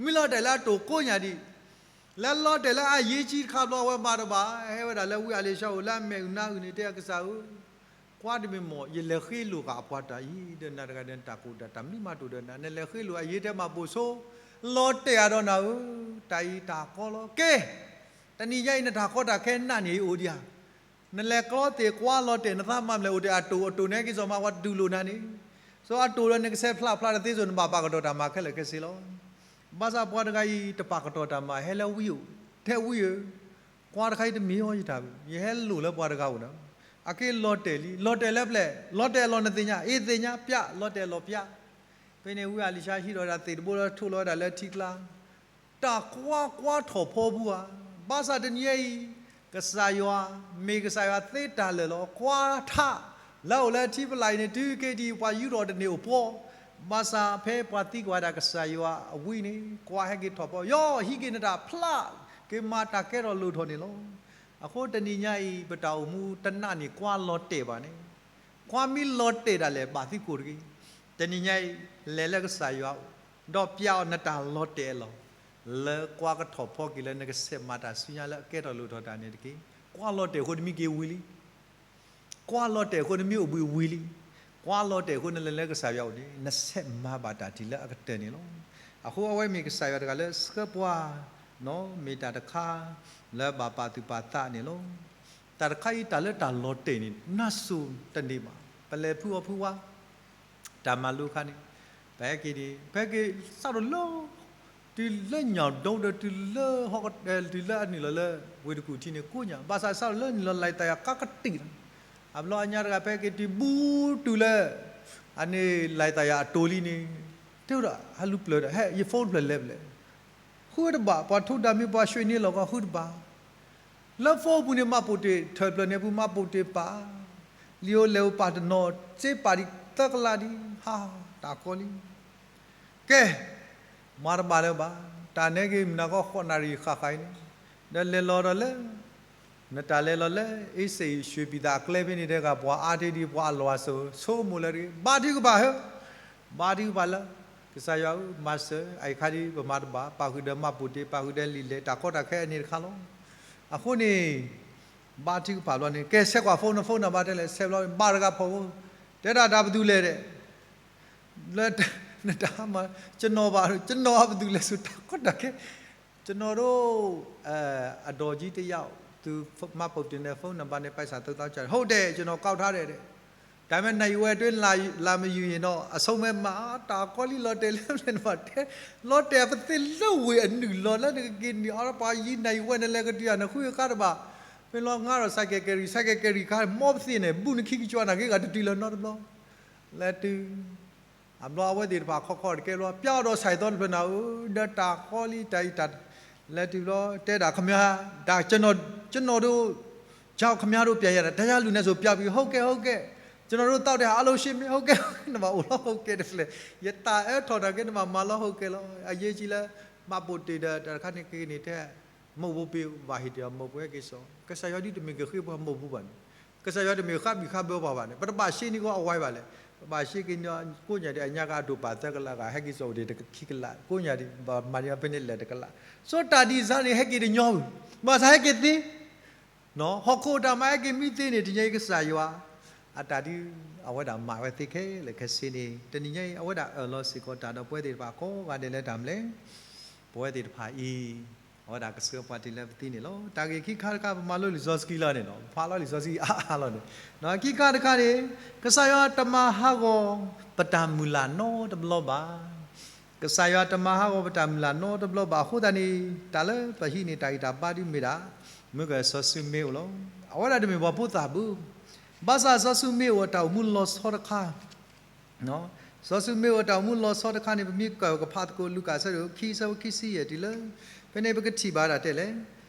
မ့ၢ်လီၤတဲာ်လၢအတိၢ်ကိးညါဒံး, လၢလီၤတဲာ်လၢအရေးကြီးတခါဘျီ အဝဲမၤတဘၣ် ဟဲဝဲဒၣ်လၢဝံအလံၤၡါအအိၣ်လၢအမဲာ်အနါအုၣ်န့ၣ် တဲအကစၢ်ဧၢ ကွါတမ့ၢ်မ့ၢ် ယလဲၤဃ့လိာ်ဃာ်အပှၤတၢ်အံၤ ဒီးနၤတဂၤဒီးနတၢ်ကိၢ်တၢ်တၢ်မံမးတိၢ်ဒီးနၤ နလဲၤဃ့လိာ်အယ့ၢ်ထဲမၤပိာ်ဆိ လီၤတဲာ်အဒီးနၤဧၢ, တၢ်အံၤတၢ်ကီလီၤ. ကဲ, တနံၤညါအံၤ နတၢ်ကီတၢ်ခဲနးန့ၣ်အိၣ်ဒံးဧါ, နလဲၤကျီသ့ၣ်ကွါလီၤတဲာ် နသးမၤမလဲၣ်အိၣ်ဒီးအတိၢ်, အတိၢ်န့ၣ်ဟဲက့ၤစိာ်မး ပှၤတူၢ်လိာ်နၤန့ၣ်, စိအတိၢ်ဒီးနကဆဲးဖျးဖျါတသ့စိၤ နဘၣ်ပာ်ကတီၢ်တၢ်မၤခဲလၢာ်ခဲဆ့လီၤ. ဘၣ်ဆၣ်ပှၤတဂၤအံၤ တပာ်ကတီၢ်တၢ်မၤ ဟဲလၢဝံအိၣ်, တဲဝံဧၢ ကွါတခါအံၤတမ့ၢ်အီၤယတၢ်ဘၣ်, ယဟဲလိာ်လၢပှၤတဂၤအိၣ်ဒီး အက့ၤလီၤတဲာ်လံ, လီၤတဲာ်လၢပျဲၢ်, လီၤတဲာ်လီၤနသ့ၣ်ညါ, အ့ သ့ၣ်ညါပျဲ လီၤတဲာ်လီၤပျဲ. ဖဲန့ၣ်ဝံအလံၤၡါဟံးထီၣ်ဝဲဒၣ်သ့ၣ်တဘိလၢထိးလီၤဝဲဒၣ်လၢထံကျါ, တၢ်ကွါကွါထီၣ်ဖီပူၤဧါ, ဘၣ်ဆၣ်တနံၤအံၤ ကစၢ်ယွၤ မ့ၢ်ကစၢ်ယွၤသ့တၢ်လၢာ်လီၤ. ကွါထး လၢအအိၣ်လၢထံပလၢ်အံၤန့ၣ် တုၤက့ၤဒံးပှၤယူၢ်ထီၣ်တန့ၢ်အိၣ်ပှီၢ်, ဘၣ်ဆၣ်ဖဲပှၤသံကွၢ်ဝဲဒၣ်ကစၢ်ယွၤအဝံန့ၣ် ကွါဟဲက့ၤထီၣ်ဖီ, ယီၤဟံးက့ၤနတၢ်ဖျး က့ၤမၤတၢ်ကဲထီၣ်လိၣ်ထီၣ်န့ၣ်လီၤ. အဃိတနံၤညါအံၤ ပတၢ်အိၣ်မူတနးန့ၣ် ကွါလီၤတဲာ်ဘၣ်န့ၣ်, ကွါမ့ၢ်လီၤတဲာ်ဒၣ်လဲာ် ဘၣ်သံကိၢ်တဂ့ၤ. တနံၤညါအံၤ လဲၤလၢကစၢ်ယွၤအအိၣ်, ဒီးပျဲအီၤနတၢ်လီၤတဲာ်အလီၢ်, လၢကွါကထီၣ်ဖီက့ၤလၢနကဆဲးမၤတၢ်ဆူညါလၢအကဲထီၣ်လိၣ်ထီၣ်တၢ်န့ၣ်တက့ၢ်. ကွါလီၤတဲာ်အဃိနမံက့ၤဝံၤလံ ကွါလီၤတဲာ်အဃိနမံအိၣ်ဘှံးဝံၤလံ, ကွါလီၤတဲာ်အဃိနလဲၤလၢကစၢ်ယွၤအိၣ်န့ၣ် နဆဲးမၤဘၣ်တၢ်တုၤလၢအကတၢၢ်န့ၣ်လီၤ. အဃိအဝဲမ့ၢ်ကစၢ်ယွၤတဂၤလၢဆှၢပှၤ, မ့ၢ်တၢ်တခါ လၢဘၣ်ပာ်သူၣ်ပာ်သးန့ၣ်လီၤ. တၢ်တခါအံၤ တၢ်လၢတၢ်လီၤတဲာ်န့ၣ် နၢ်စိၤတန့ၢ်ဘၣ်. ပလဲၤဖုအီၣ်ဖုဝါ တၢ်မၤလိအခါန့ၣ် ပဟဲက့ၤန့ၣ် ပဟဲက့ၤစးထီၣ်လၢ တုၤလၢညၣ်ဒိဒီး တုၤလၢ တုၤလၢအနုာ်လီၤလၢ ဝ့ၢ်တကူၣ်ထံန့ၣ် ကိးညါ, ဘၣ်ဆၣ်စးထီၣ်လၢနုာ်လီၤလၢသးယၤကါကတံာ်လီၤ. အဘျီအညါတဂၤ ပဟဲက့ၤတုၤဘူးတုၤလၢ အန့ၣ်လၢသးယၤအတိၤလံန့ၣ် တဲဝဲဒၣ် ဟဲလူၤပျၢၤဒီး ဟဲ ယဖိတဖျၢၣ်လဲၤဖဲလဲၣ်, ဃုတဘၣ်, ပှၤထူဒါမ့ၢ်ပှၤရွှ့ၣ်န့ၢ်လီၤကီး ဃုတဘၣ် လၢဖိပူၤန့ၣ် မှတ်ပုံတင် ထၢၣ်ဖျၢၣ်န့ၣ်ပူၤ မှတ်ပုံတင် ပာ်, လံာ်ဧိၤလဲၢ်ဧိၤပာ်တနီၤ စ့ပာ်ဒံးသၢကလးဒံး ဟါ, တၢ်ကီလံ. ကဲ, မၤတဘၣ်လၢၤဘၣ်, တၢ်နဲက့ၤမုၢ်နၤခီ ဃိးနၣ်ရံၣ်ဃၣ်ဃၣ်အံၤန့ၣ်, ဒီးလဲၤလီၤဒီးလၢ နတၢ်လဲၤလီၤလၢ အ့စ့ၣ် ရွှ့ၣ်ဖံသးအကျဲဖဲန့ၣ် တဲဂၤ ပှၤအါတ့ၢ်ဒံး ပှၤအလီၢ်အစိၤ ဆိကမိၣ်လၢတဂ့ၤ, ဘါထုကဖၣ်ဧၢ, ဘါထုကဖၣ်လၢ ကစၢ်ယွၤဧၢ, မၤစၢၤ, အအံၤခါဒံး ပမၤတဘၣ်, ပာ်ဃုာ်ဒီး မှတ်ပုံတင် ပာ်ဃုာ်ဒီးလံာ်လဲၢ် တၢ်ကီတၢ်ခဲအန့ၣ်တခါလီၤ. အဃိန့ၣ် ဘါထုကဖၣ်ဘျီန့ၣ် ကဲ ဆဲးကွၢ်ဖိ နဖိနဘါတဲလဲၣ်, ဆဲးဘျီ ဘါတဂၤဖီၣ်ဖိ, တဲဒၣ်တၢ်ပသူလဲၣ်ဒီး လၢ နတၢ်မၤ ကျွန်တော်ပါ, ကျွန်တော်က ဘယ်သူလဲ ဆို တၢ်ကီတၢ်ခဲ, ကျွန်တော်တို့ အဒေါ်ကြီးတစ်ယောက် သူ မှတ်ပုံတင်နဲ့ ဖုန်းနံပါတ်နဲ့ ပိုက်ဆံ သုံးသောင်း ကျန်တယ်. ဟုတ်တယ် ကျွန်တော်ကောက်ထားတယ်တဲ့. ဒါပေမဲ့ နာရီဝက်အတွင်း လာ လာမယူရင်တော့ အဆုံးပဲ မ တၢ်ကီလံ လီၤတဲာ်လၢလဲၣ်နဘၣ်တဲ, လီၤတဲာ်ပသ့လၢဝ့ၢ်အနုာ်လီၤလၢနကက့ၤနံၤအီၤ ပှၤယံၤ နာရီဝက် နလဲၤကတုၤဧါ နဃုအခါတဘၣ်, မ့ၢ်လီၤ ငါးရာ ဆိုင်ကယ် ကယ်ရီ ဆိုင်ကယ် ကယ်ရီ ခါ မီပသ့ၣ်န့ၣ် ဘူးနခံကကွၢ် နာ်က့ဂၤတတုၤလၢၤနီတဘျီ လဲၤတုၤ အဘျီအဝဲသ့ၣ်တဖၣ်ခီခီတကဲဘျီ ပျၢ်အီၤဒီး ဆိုင် သီတဖျၢၣ်နၤဧၢ, ဒီးတၢ်ကီလံ တၢ်အံၤတၢ် လဲၤတုၤဘျီ တဲဒၣ် ခင်ဗျာ, ဒါ ကျွန်တော်တို့ ကြောင့် ခင်ဗျားတို့ ပြန်ရတယ်, တရားလိုနဲ့ဆို ပြပြီး ဟုတ်ကဲ့ ဟုတ်ကဲ့, ကျွန်တော်တို့ သောက်တဲ့ဟာ အားလုံး ရှင်းမယ်, ဟုတ်ကဲ့ ဟုတ်ကဲ့, နဘၣ်အိၣ်လီၤ ဟုတ်ကဲ့တဖျၢၣ်, ယတၢ်အၢထီၣ်တၢ်ကဲ နဘၣ်မၤလီၤ ဟုတ်ကဲ့ လီၤ. အရေးကြီးလၢ မှတ်ပုံတင် ဒီး တၢ်တခါန့ၣ်က့ၤန့ၣ်ထဲ မုတ်ဘူးပေး ဘၣ်ဟ့ၣ်တ့ၢ်အီၤ မုတ်ဘူးဟဲက့ၤစိာ်, ကစၢ်ယွၤဒ်တမ့ၢ်ကဃ့ပှၤမုတ်ဘူးဘၣ်န့ၣ်, ကစၢ်ယွၤတမ့ၢ်ဃါဘံၣ်ဃါဘၢပှၤဘၣ်န့ၣ်, ပတဘၣ်ရှဲန့ၢ်ကီးအဝဲဘၣ်လဲၣ်, ပဘၣ်ရှဲက့ၤန့ၢ် ကိးညါဒံး အညါကအဒိၣ်ပာ်သၢကလးဂၤ ဟဲက့ၤစိာ်အိၣ်ဒံးခံကလး, ကိးညါဒံး ဘၣ်မၤန့ၢ်ဖဲန့ၣ်လဲၣ်တကလး, စီၤတၢ်ဒ်စါန့ၣ် ဟဲက့ၤတညီဘၣ်, ဘၣ်ဆၣ်ဟဲက့ၤသ့ ဟီၣ်ခိၣ်တၢ်မၤဟဲက့ၤမံသ့န့ၣ် တနံၤညါအံၤကစၢ်ယွၤ အတၢ်ဒ် အဝဲဒၣ်မၤဝဲသ့ခဲလၢာ်ခဲဆ့န့ၣ် တနံၤညါအံၤ အဝဲဒၣ်အၢၣ်လီၤစ့ၢ်ကီးတၢ်ဒီးပဝဲသ့ၣ်တဖၣ်ကိးဂၤဒဲးလၢတၢ်မနုၤလဲၣ်, ပဝဲသ့ၣ်တဖၣ်အံၤ အဝဲဒၣ်ကဆှၢပှၤတုၤလၢပသံန့ၣ်လီၤ. တၢ်ဂ့ၢ်ခံခါတခါ ပမၤလိလံာ်စီဆှံလီၤန့ၣ်လီၤ. ပဖးလီၤလံာ်စီဆှံအါအါလီၤန့ၣ်. ခံခါတခါန့ၣ် ကစၢ်ယွၤတမၤဟးဂီၤ ပတၢ်မုၢ်လၢ်နီတဘျီဘၣ်. ကစၢ်ယွၤတမၤဟးဂီၤပတၢ်မုၢ်လၢ်နီတဘျီဘၣ်. အဃိသတးန့ၣ် တၢ်လၢပဟံးန့ၢ်တၢ်ဂံၢ်တၢ်ဘါဒုးမ့ၢ်ဒၣ် မုၢ်ကစီၤၡူမ့အိၣ်လီၤ. အဝဲဒၣ်တမ့ၢ်ပှၤဖိသၣ်ဘၣ်. ဘၣ်ဆၣ်စီၤၡူမ့အိၣ်အတၢ်အိၣ်မူလီၤဆီတခါ စီၤၡူမ့အိၣ်အတၢ်အိၣ်မူလီၤဆီတခါန့ၣ် ပမ့ၢ်ကွၢ်ကဖးသကိး လူၤကၣ်အဆၢဒိၣ်ခံ အဆၢဖိခံဆံယဲၢ်တုၤလၢ ဖဲန့ၣ်ပကထံၣ်ဘၣ်ဒၣ်တဲလဲၣ်,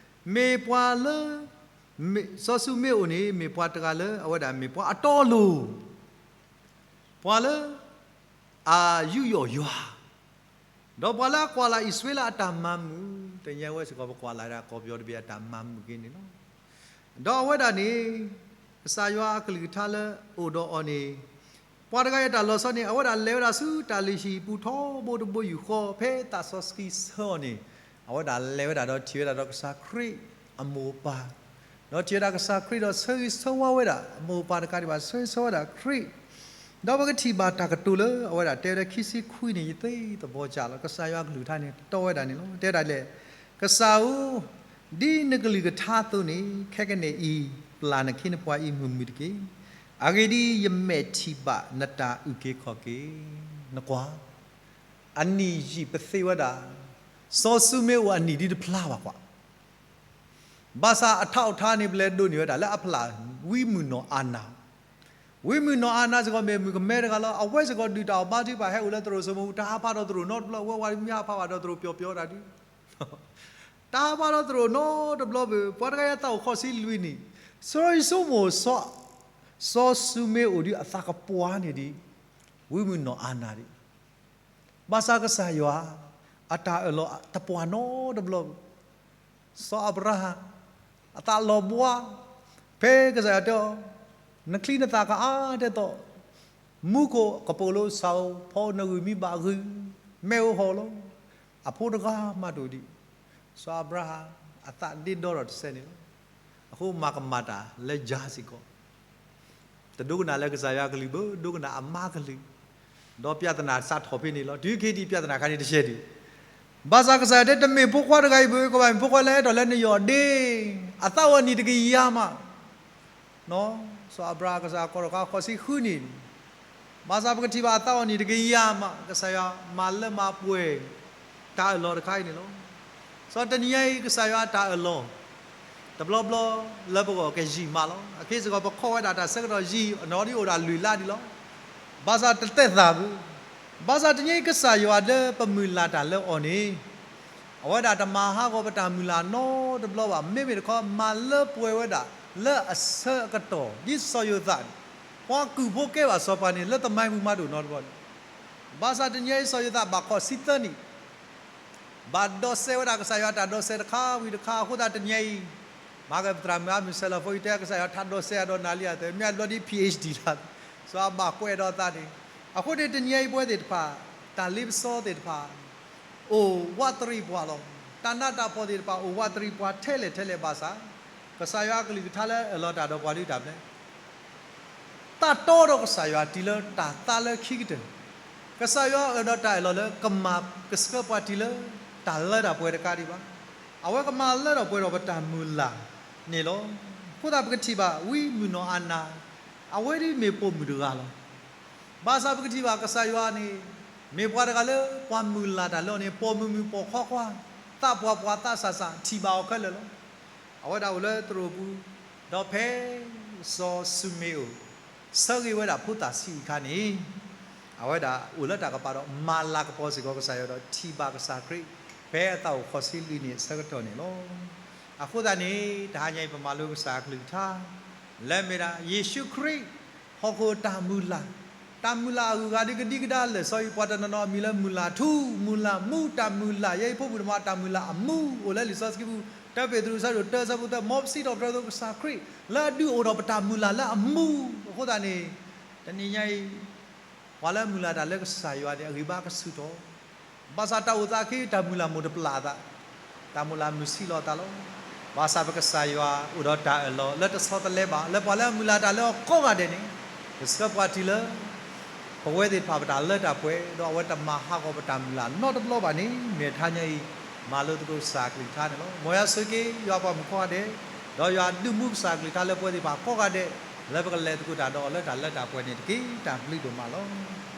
မ့ၢ်ပှၤလၢ စီၤၡူမ့အိၣ်န့ၣ် မ့ၢ်ပှၤတဂၤလၢအဝဲဒၣ်မ့ၢ်ပှၤအတီအလိၤ, ပှၤလၢ အယူးယီၣ်ယွၤ, ဒီးပှၤလၢအကွၢ်လၢ်အံၣ်စရ့လးအတၢ်မၤမုာ်, တနံၤအံၤဝဲစ့ၢ်ကီး ပကွၢ်လၢ်ဒၣ်ကီၢ်ပယီၤတဘ့ၣ်အတၢ်မၤမုာ်က့ၤန့ၣ်လီၤ. ဒီးအဝဲဒၣ်န့ၣ် ကစၢ်ယွၤအကလုၢ်ကထါလၢအိၣ်ဒီးအီၤန့ၣ်, ပှၤတဂၤအံၤအတၢ်လီၤဆီန့ၣ် အဝဲဒၣ်လဲၤဝဲဒၣ်ဆူတၢ်လုၢ်ဟံၣ်ပူၤထီဘိတဘိယူၢ်ဃီ ဖဲသးစီဆှံဆှၢအီၤန့ၣ်, အဝဲဒၣ်လဲၤဝဲဒၣ်ဒီးထံၣ်ဝဲဒၣ်ဒီးကစၢ်ခရံာ်အမိၢ်အပၢ်, ဒီးထံၣ်ဝဲဒၣ်ကစၢ်ခရံာ်ဒီးဆၢဂ့ၤဆၢဝါဝဲဒၣ်, အမိၢ်အပၢ်တကးဒံးဘၣ် ဆၢဂ့ၤဆၢဝါဝဲဒၣ်ခရံာ်, ဒီးပကထံၣ်ဘၣ်တၢ်ကတိၤလၢအဝဲဒၣ်တဲဝဲဒၣ်ခံဆံခွံန့ၣ် ယသ့သဘီကၢ်လီၤ. ကစၢ်ယွၤအကလုၢ်ကထါန့ၣ် တီဝဲဒၣ်န့ၣ်လီၤ. တဲဒၣ်လဲၣ်, ကစၢ်ဧၢ, ဒ်နကလုၢ်ကထါအသိးန့ၣ် ခဲကနံၣ်အံၤ ပျၢ်နခ့နပှၤအံၤမုာ်မုာ်တက့ၢ်. အဂ့ၢ်ဒ်အံၤ, ယမဲာ်ထံၣ်ဘၣ်နတၢ်အုၣ်က့ၤခီၣ်က့ၤ, နကွၢ်, အနံၣ်ယံာ်ပသ့ဝဲဒၣ်, စီၤၡူမ့အိၣ်အနံၣ်ဒ်တဖျါဘၣ်ကွၢ် ဘၣ်ဆၣ်အထါအိၣ်ထါန့ၣ် ပလဲၤဒိးန့ၢ်ဝဲဒၣ်လၢအဖျၢၣ် ဝံမုၢ်နီၢ်အၤနၤ, ဝံမုၢ်နီၢ်အၤနၤစ့ၢ်ကီးမ့ၢ်မုၣ်ကမဲတဂၤလီၤ. အဝဲစ့ၢ်ကီးဒုၣ်တၢ်အီၣ်ဘါထုကဖၣ် ဟဲအိၣ်လၢသရိာ်စိမိၤပူၤ တဟးဖးဒီးသရိာ်နီတဘျီ, အဝဲဝံၤမ့ၢ်ဟးဖးဘၣ်ဒီးသရိာ်ပျီပျီတၢ်ဒုး, တဟးဖးဒီးသရိာ်နီတဘျီဘၣ်. ပှၤတဂၤအံၤအသးအိၣ်ဃိးဆံလွံၢ်နံၣ်, စီၤယံၡိမိၣ် စီၤၡူမ့အိၣ်ဒ်အသးကပှၢ်န့ၣ်ဒ် ဝံမုၢ်နီၢ်အၤနၤဒ် ဘၣ်ဆၣ်ကစၢ်ယွၤ အတၢ်အၢၣ်လီၤတပှၢ်နီတဘျီဘၣ်. စီၤအၤဘြၤဟၣ် အသးလီၤဘှါ, ဖဲကစၢ်ယွၤတဲအီၤ, နချံနသၣ်ကအါဒ်သိး မူခိၣ်ကပိာ်လိၤ ဆၣ်ဧိၤဖီဧိၤ နဂုၢ်မံဘၣ်ဂုၢ်, မ့ၣ်ဧိၤဟီၣ်လီၤ, အဖိတဂၤမးတအိၣ်ဒံး. စီၤအၤဘြၤဟၣ် အသးဒ့ဒီထီၣ်တစဲးန့ၣ်လီၤ. အဃိမၤကမၣ်တၢ်လၢယၤစ့ၢ်ကီး တဒိကနၣ်လၢကစၢ်ယွၤအကလုၢ်ဘၣ်, ဒိကနၣ်အမါကလုၢ်, ဒီးပြဿနာစးထီၣ်ဖဲန့ၣ်လီၤ. တုၤခဲအံၤဒံးပြဿနာခါန့ၣ်တဆဲးဒံး, ဘၣ်ဆၣ်ကစၢ်ယွၤတဲ တမ့ၢ်ဖိခွါတဂၤအံၤဘၣ်, ကဘၣ်မ့ၢ်ဖိခွါလၢအဲၣ်ဒိးလၢနယီၢ်ဒ့, အသးအိၣ်အနံၣ်တကယၤမး စီၤအၤဘြၤဟၣ် ကစၢ်ကိးထီၣ်ခါဃိးဆံဃုနံၣ်န့ၣ်, ဘၣ်ဆၣ်ပကထံၣ်ဘၣ် အသးအိၣ်နံၣ်တကယၤမး ကစၢ်ယွၤမၤလၢမၤပှဲၤ တၢ်အၢၣ်လီၤတခါအံၤန့ၣ်လီၤ. စီၤတနံၤညါအံၤ ကစၢ်ယွၤအတၢ်အၢၣ်လီၤ တဘျီဘျီလၢပဂီၢ်ကယံာ်မးလီၤ. အခဲစ့ၢ်ကီး ပခိးဝဲဒၣ်တၢ်ဆၢကတီၢ်ယံာ် အနီၢ်ဒ်အိၣ်ဒၣ်လွံၢ်လါဒံးလီၤ. ဘၣ်ဆၣ်တတဲသးဘၣ်. ဘၣ်ဆၣ်တနံၤအံၤ ကစၢ်ယွၤလၢပမုၢ်လၢ်တၢ်လၢအီၤန့ၣ် အဝဲဒၣ်တမၤဟးဂီၤပတၢ်မုၢ်လၢ်နီတဘျီဘၣ်. မ့မ့ၢ်တခီ မၤလၢပှဲၤဝဲဒၣ်လၢအဆၢအကတီၢ် ဒ်စီၤယိၤသးန့ၣ်, ပှၤကူၣ်ဖိကဲဘၣ်စီၤပၤန့ၣ် လၢသမိုင်းပူၤမးတအိၣ်နီတဘျီန့ၣ်, ဘၣ်ဆၣ်တနံၤအံၤ စီၤယိၤသးဘၣ်ခီၣ်ဆံသၢနံၣ် ဘၣ်ဒီးစဲးဝဲဒၣ်ကစၢ်ယွၤတၢ်ဒီးစဲးတခါဝံၤတခါအဃိသတး တနံၤအံၤ မၤကပသရၣ်မုၣ်အါမုၢ်ဆဲးလီၤဖိအံၤ တဲကစၢ်ယွၤထးဒီးစဲး အဒီးနၤလံဧါသၢ မ့ၢ်အဘျီဒ် PhD လၢ စီၤအၤဘြၤဟၣ်ကွဲးဒီးအသးန့ၣ်, အဃိန့ၣ် တနံၤအံၤပဝဲသ့ၣ်တဖၣ် တၢ်လ့ပစီသ့ၣ်တဖၣ် အိၣ်ဝးတရံးပှၤလီၤ. တၢ်နးတၢ်ဖှီၣ်သ့ၣ်တဖၣ် အိၣ်ဝးတရံးပှၤထဲလဲၣ်ထဲလဲၣ်ဘၣ်ဆၣ်, ကစၢ်ယွၤအကလုၢ်ကထါလၢအၢၣ်လီၤတၢ်ဒီးပှၤဒုးတၢ်မနုၤလဲၣ် သးတီဒီးကစၢ်ယွၤတုၤလၢတၢ်သါလၢခံကတၢၢ်, ကစၢ်ယွၤအၢၣ်ဒီးတၢ်အၢၣ်လီၤလၢကမၤကဆှၢပှၤတုၤလၢတၢ်လၢတၢ်ပှဲၤတခါဒံးဘၣ်. အဝဲကမၤလၢထီၣ်ပှဲၤထီၣ်ပတၢ်မုၢ်လၢ်န့ၣ်လီၤ. အဃိသတးပကထံၣ်ဘၣ် ဝံမုၢ်နီၢ်အၤနၤ အဝဲဒ်မ့ၢ်ပိာ်မုၣ်တဂၤလီၤ. ဘၣ်ဆၣ်ပကထံၣ်ဘၣ်ကစၢ်ယွၤန့ၣ် မ့ၢ်ပှၤတဂၤလၢပှၤမုၢ်လၢ်တၢ်လၢအီၤန့ၣ် ပိာ်မုၣ်မုၣ်ပိာ်ခွါခွါ, သးပှၢ်ပှၢ်သးစၢ်စၢ် ထံၣ်ဘၣ်အီၤခဲလၢာ်လီၤ. အဝဲဒၣ်အိၣ်လၢသရိာ်ပူၤ, ဒီးဖဲစီၤၡူမ့အိၣ် ဆၢဂ့ၤဝဲဒၣ်ဖိသၣ်ဆံးအခါန့ၣ်, အဝဲဒၣ်အိၣ်လၢတၢ်ကပၤဒီးမၤလၤကပီၤစ့ၢ်ကီးကစၢ်ယွၤဒီးထံၣ်ဘၣ်ကစၢ်ခရံာ် ဖဲအသးအိၣ်ဃိးဆံလွံၢ်နံၣ်အဆၢကတီၢ်န့ၣ်လီၤ. အဃိသတးန့ၣ် တဟါညါအံၤပမၤလိကစၢ်အကလုၢ်ကထါ လၢမ့ၢ်ဒၣ် ယ့ၣ်ၡူးခရံာ် ဟီၣ်ခိၣ်တၢ်မုၢ်လၢ်, တၢ်မုၢ်လၢ်အဂုၤအဂၤဒ်ကဒံကဒါလၢာ်စီဆှံ ပှၤတနီၤနီၤအမံၤလၢမုၢ်လၢ်ထူ, မုၢ်လၢ်မူ, တၢ်မုၢ်လၢ် ယဲအံၤဖိမုၣ်တမး တၢ်မုၢ်လၢ်အမူအိၣ်လၢလံာ်စီဆှံပူၤ, တၢ်ပ့းတရူးအဆၢဒိၣ်တၢအဆၢဖိသၢ, မ်ပစံးထီၣ်ပတြၢၤအသိးကစၢ်ခရံာ် လၢအဒုးအိၣ်ထီၣ်ပတၢ်မုၢ်လၢ်လၢအမူအဃိသတးန့ၣ်, တနံၤညါအံၤ ပှၤလၢအမုၢ်လၢ်တၢ်လၢကစၢ်ယွၤန့ၣ် အဂံၢ်ဘါကဆူၣ်ထီၣ်, ဘၣ်ဆၣ်တၢ်အိၣ်သးအခံ တၢ်မုၢ်လၢ်မိၢ်တပျၢ်အသး, တၢ်မုၢ်လၢ်မုၢ်ဆံးလီၤအသးလီၤ. ဘၣ်ဆၣ်ပကစၢ်ယွၤအိၣ်ဒီးတၢ်အၢၣ်လီၤ လၢတဆီတလဲဘၣ် လၢပှၤလၢအမုၢ်လၢ်တၢ်လၢအီၤကိးဂၤဒဲးန့ၣ်, ကဆှၢပှၤတုၤလၢ ပဝဲသ့ၣ်တဖၣ်ပတၢ်လၢတၢ်ပှဲၤ ဒီးအဝဲတမၤဟးဂီၤပတၢ်မုၢ်လၢ်နီတဘျီဘၣ်န့ၣ် မ့ၢ်တဟါညါအံၤ မၤလိသကိးကစၢ်အကလုၢ်ကထါန့ၣ်လီၤ. မ်ယွၤဆိၣ်ဂ့ၤက့ၤယွၤပှၤမုၣ်ကိးဂၤဒဲး, ဒီးယွၤဒုးမူကစၢ်အကလုၢ်ကထါလၢပဝဲသ့ၣ်တဖၣ်ကိးဂၤဒဲး, လၢပကလဲၤသကိးတၢ်ဒီးအီၤလၢတၢ်လၢတၢ်ပှဲၤန့ၣ်တက့ၢ်တၢ်ဘျုးဒိၣ်မးလီၤ.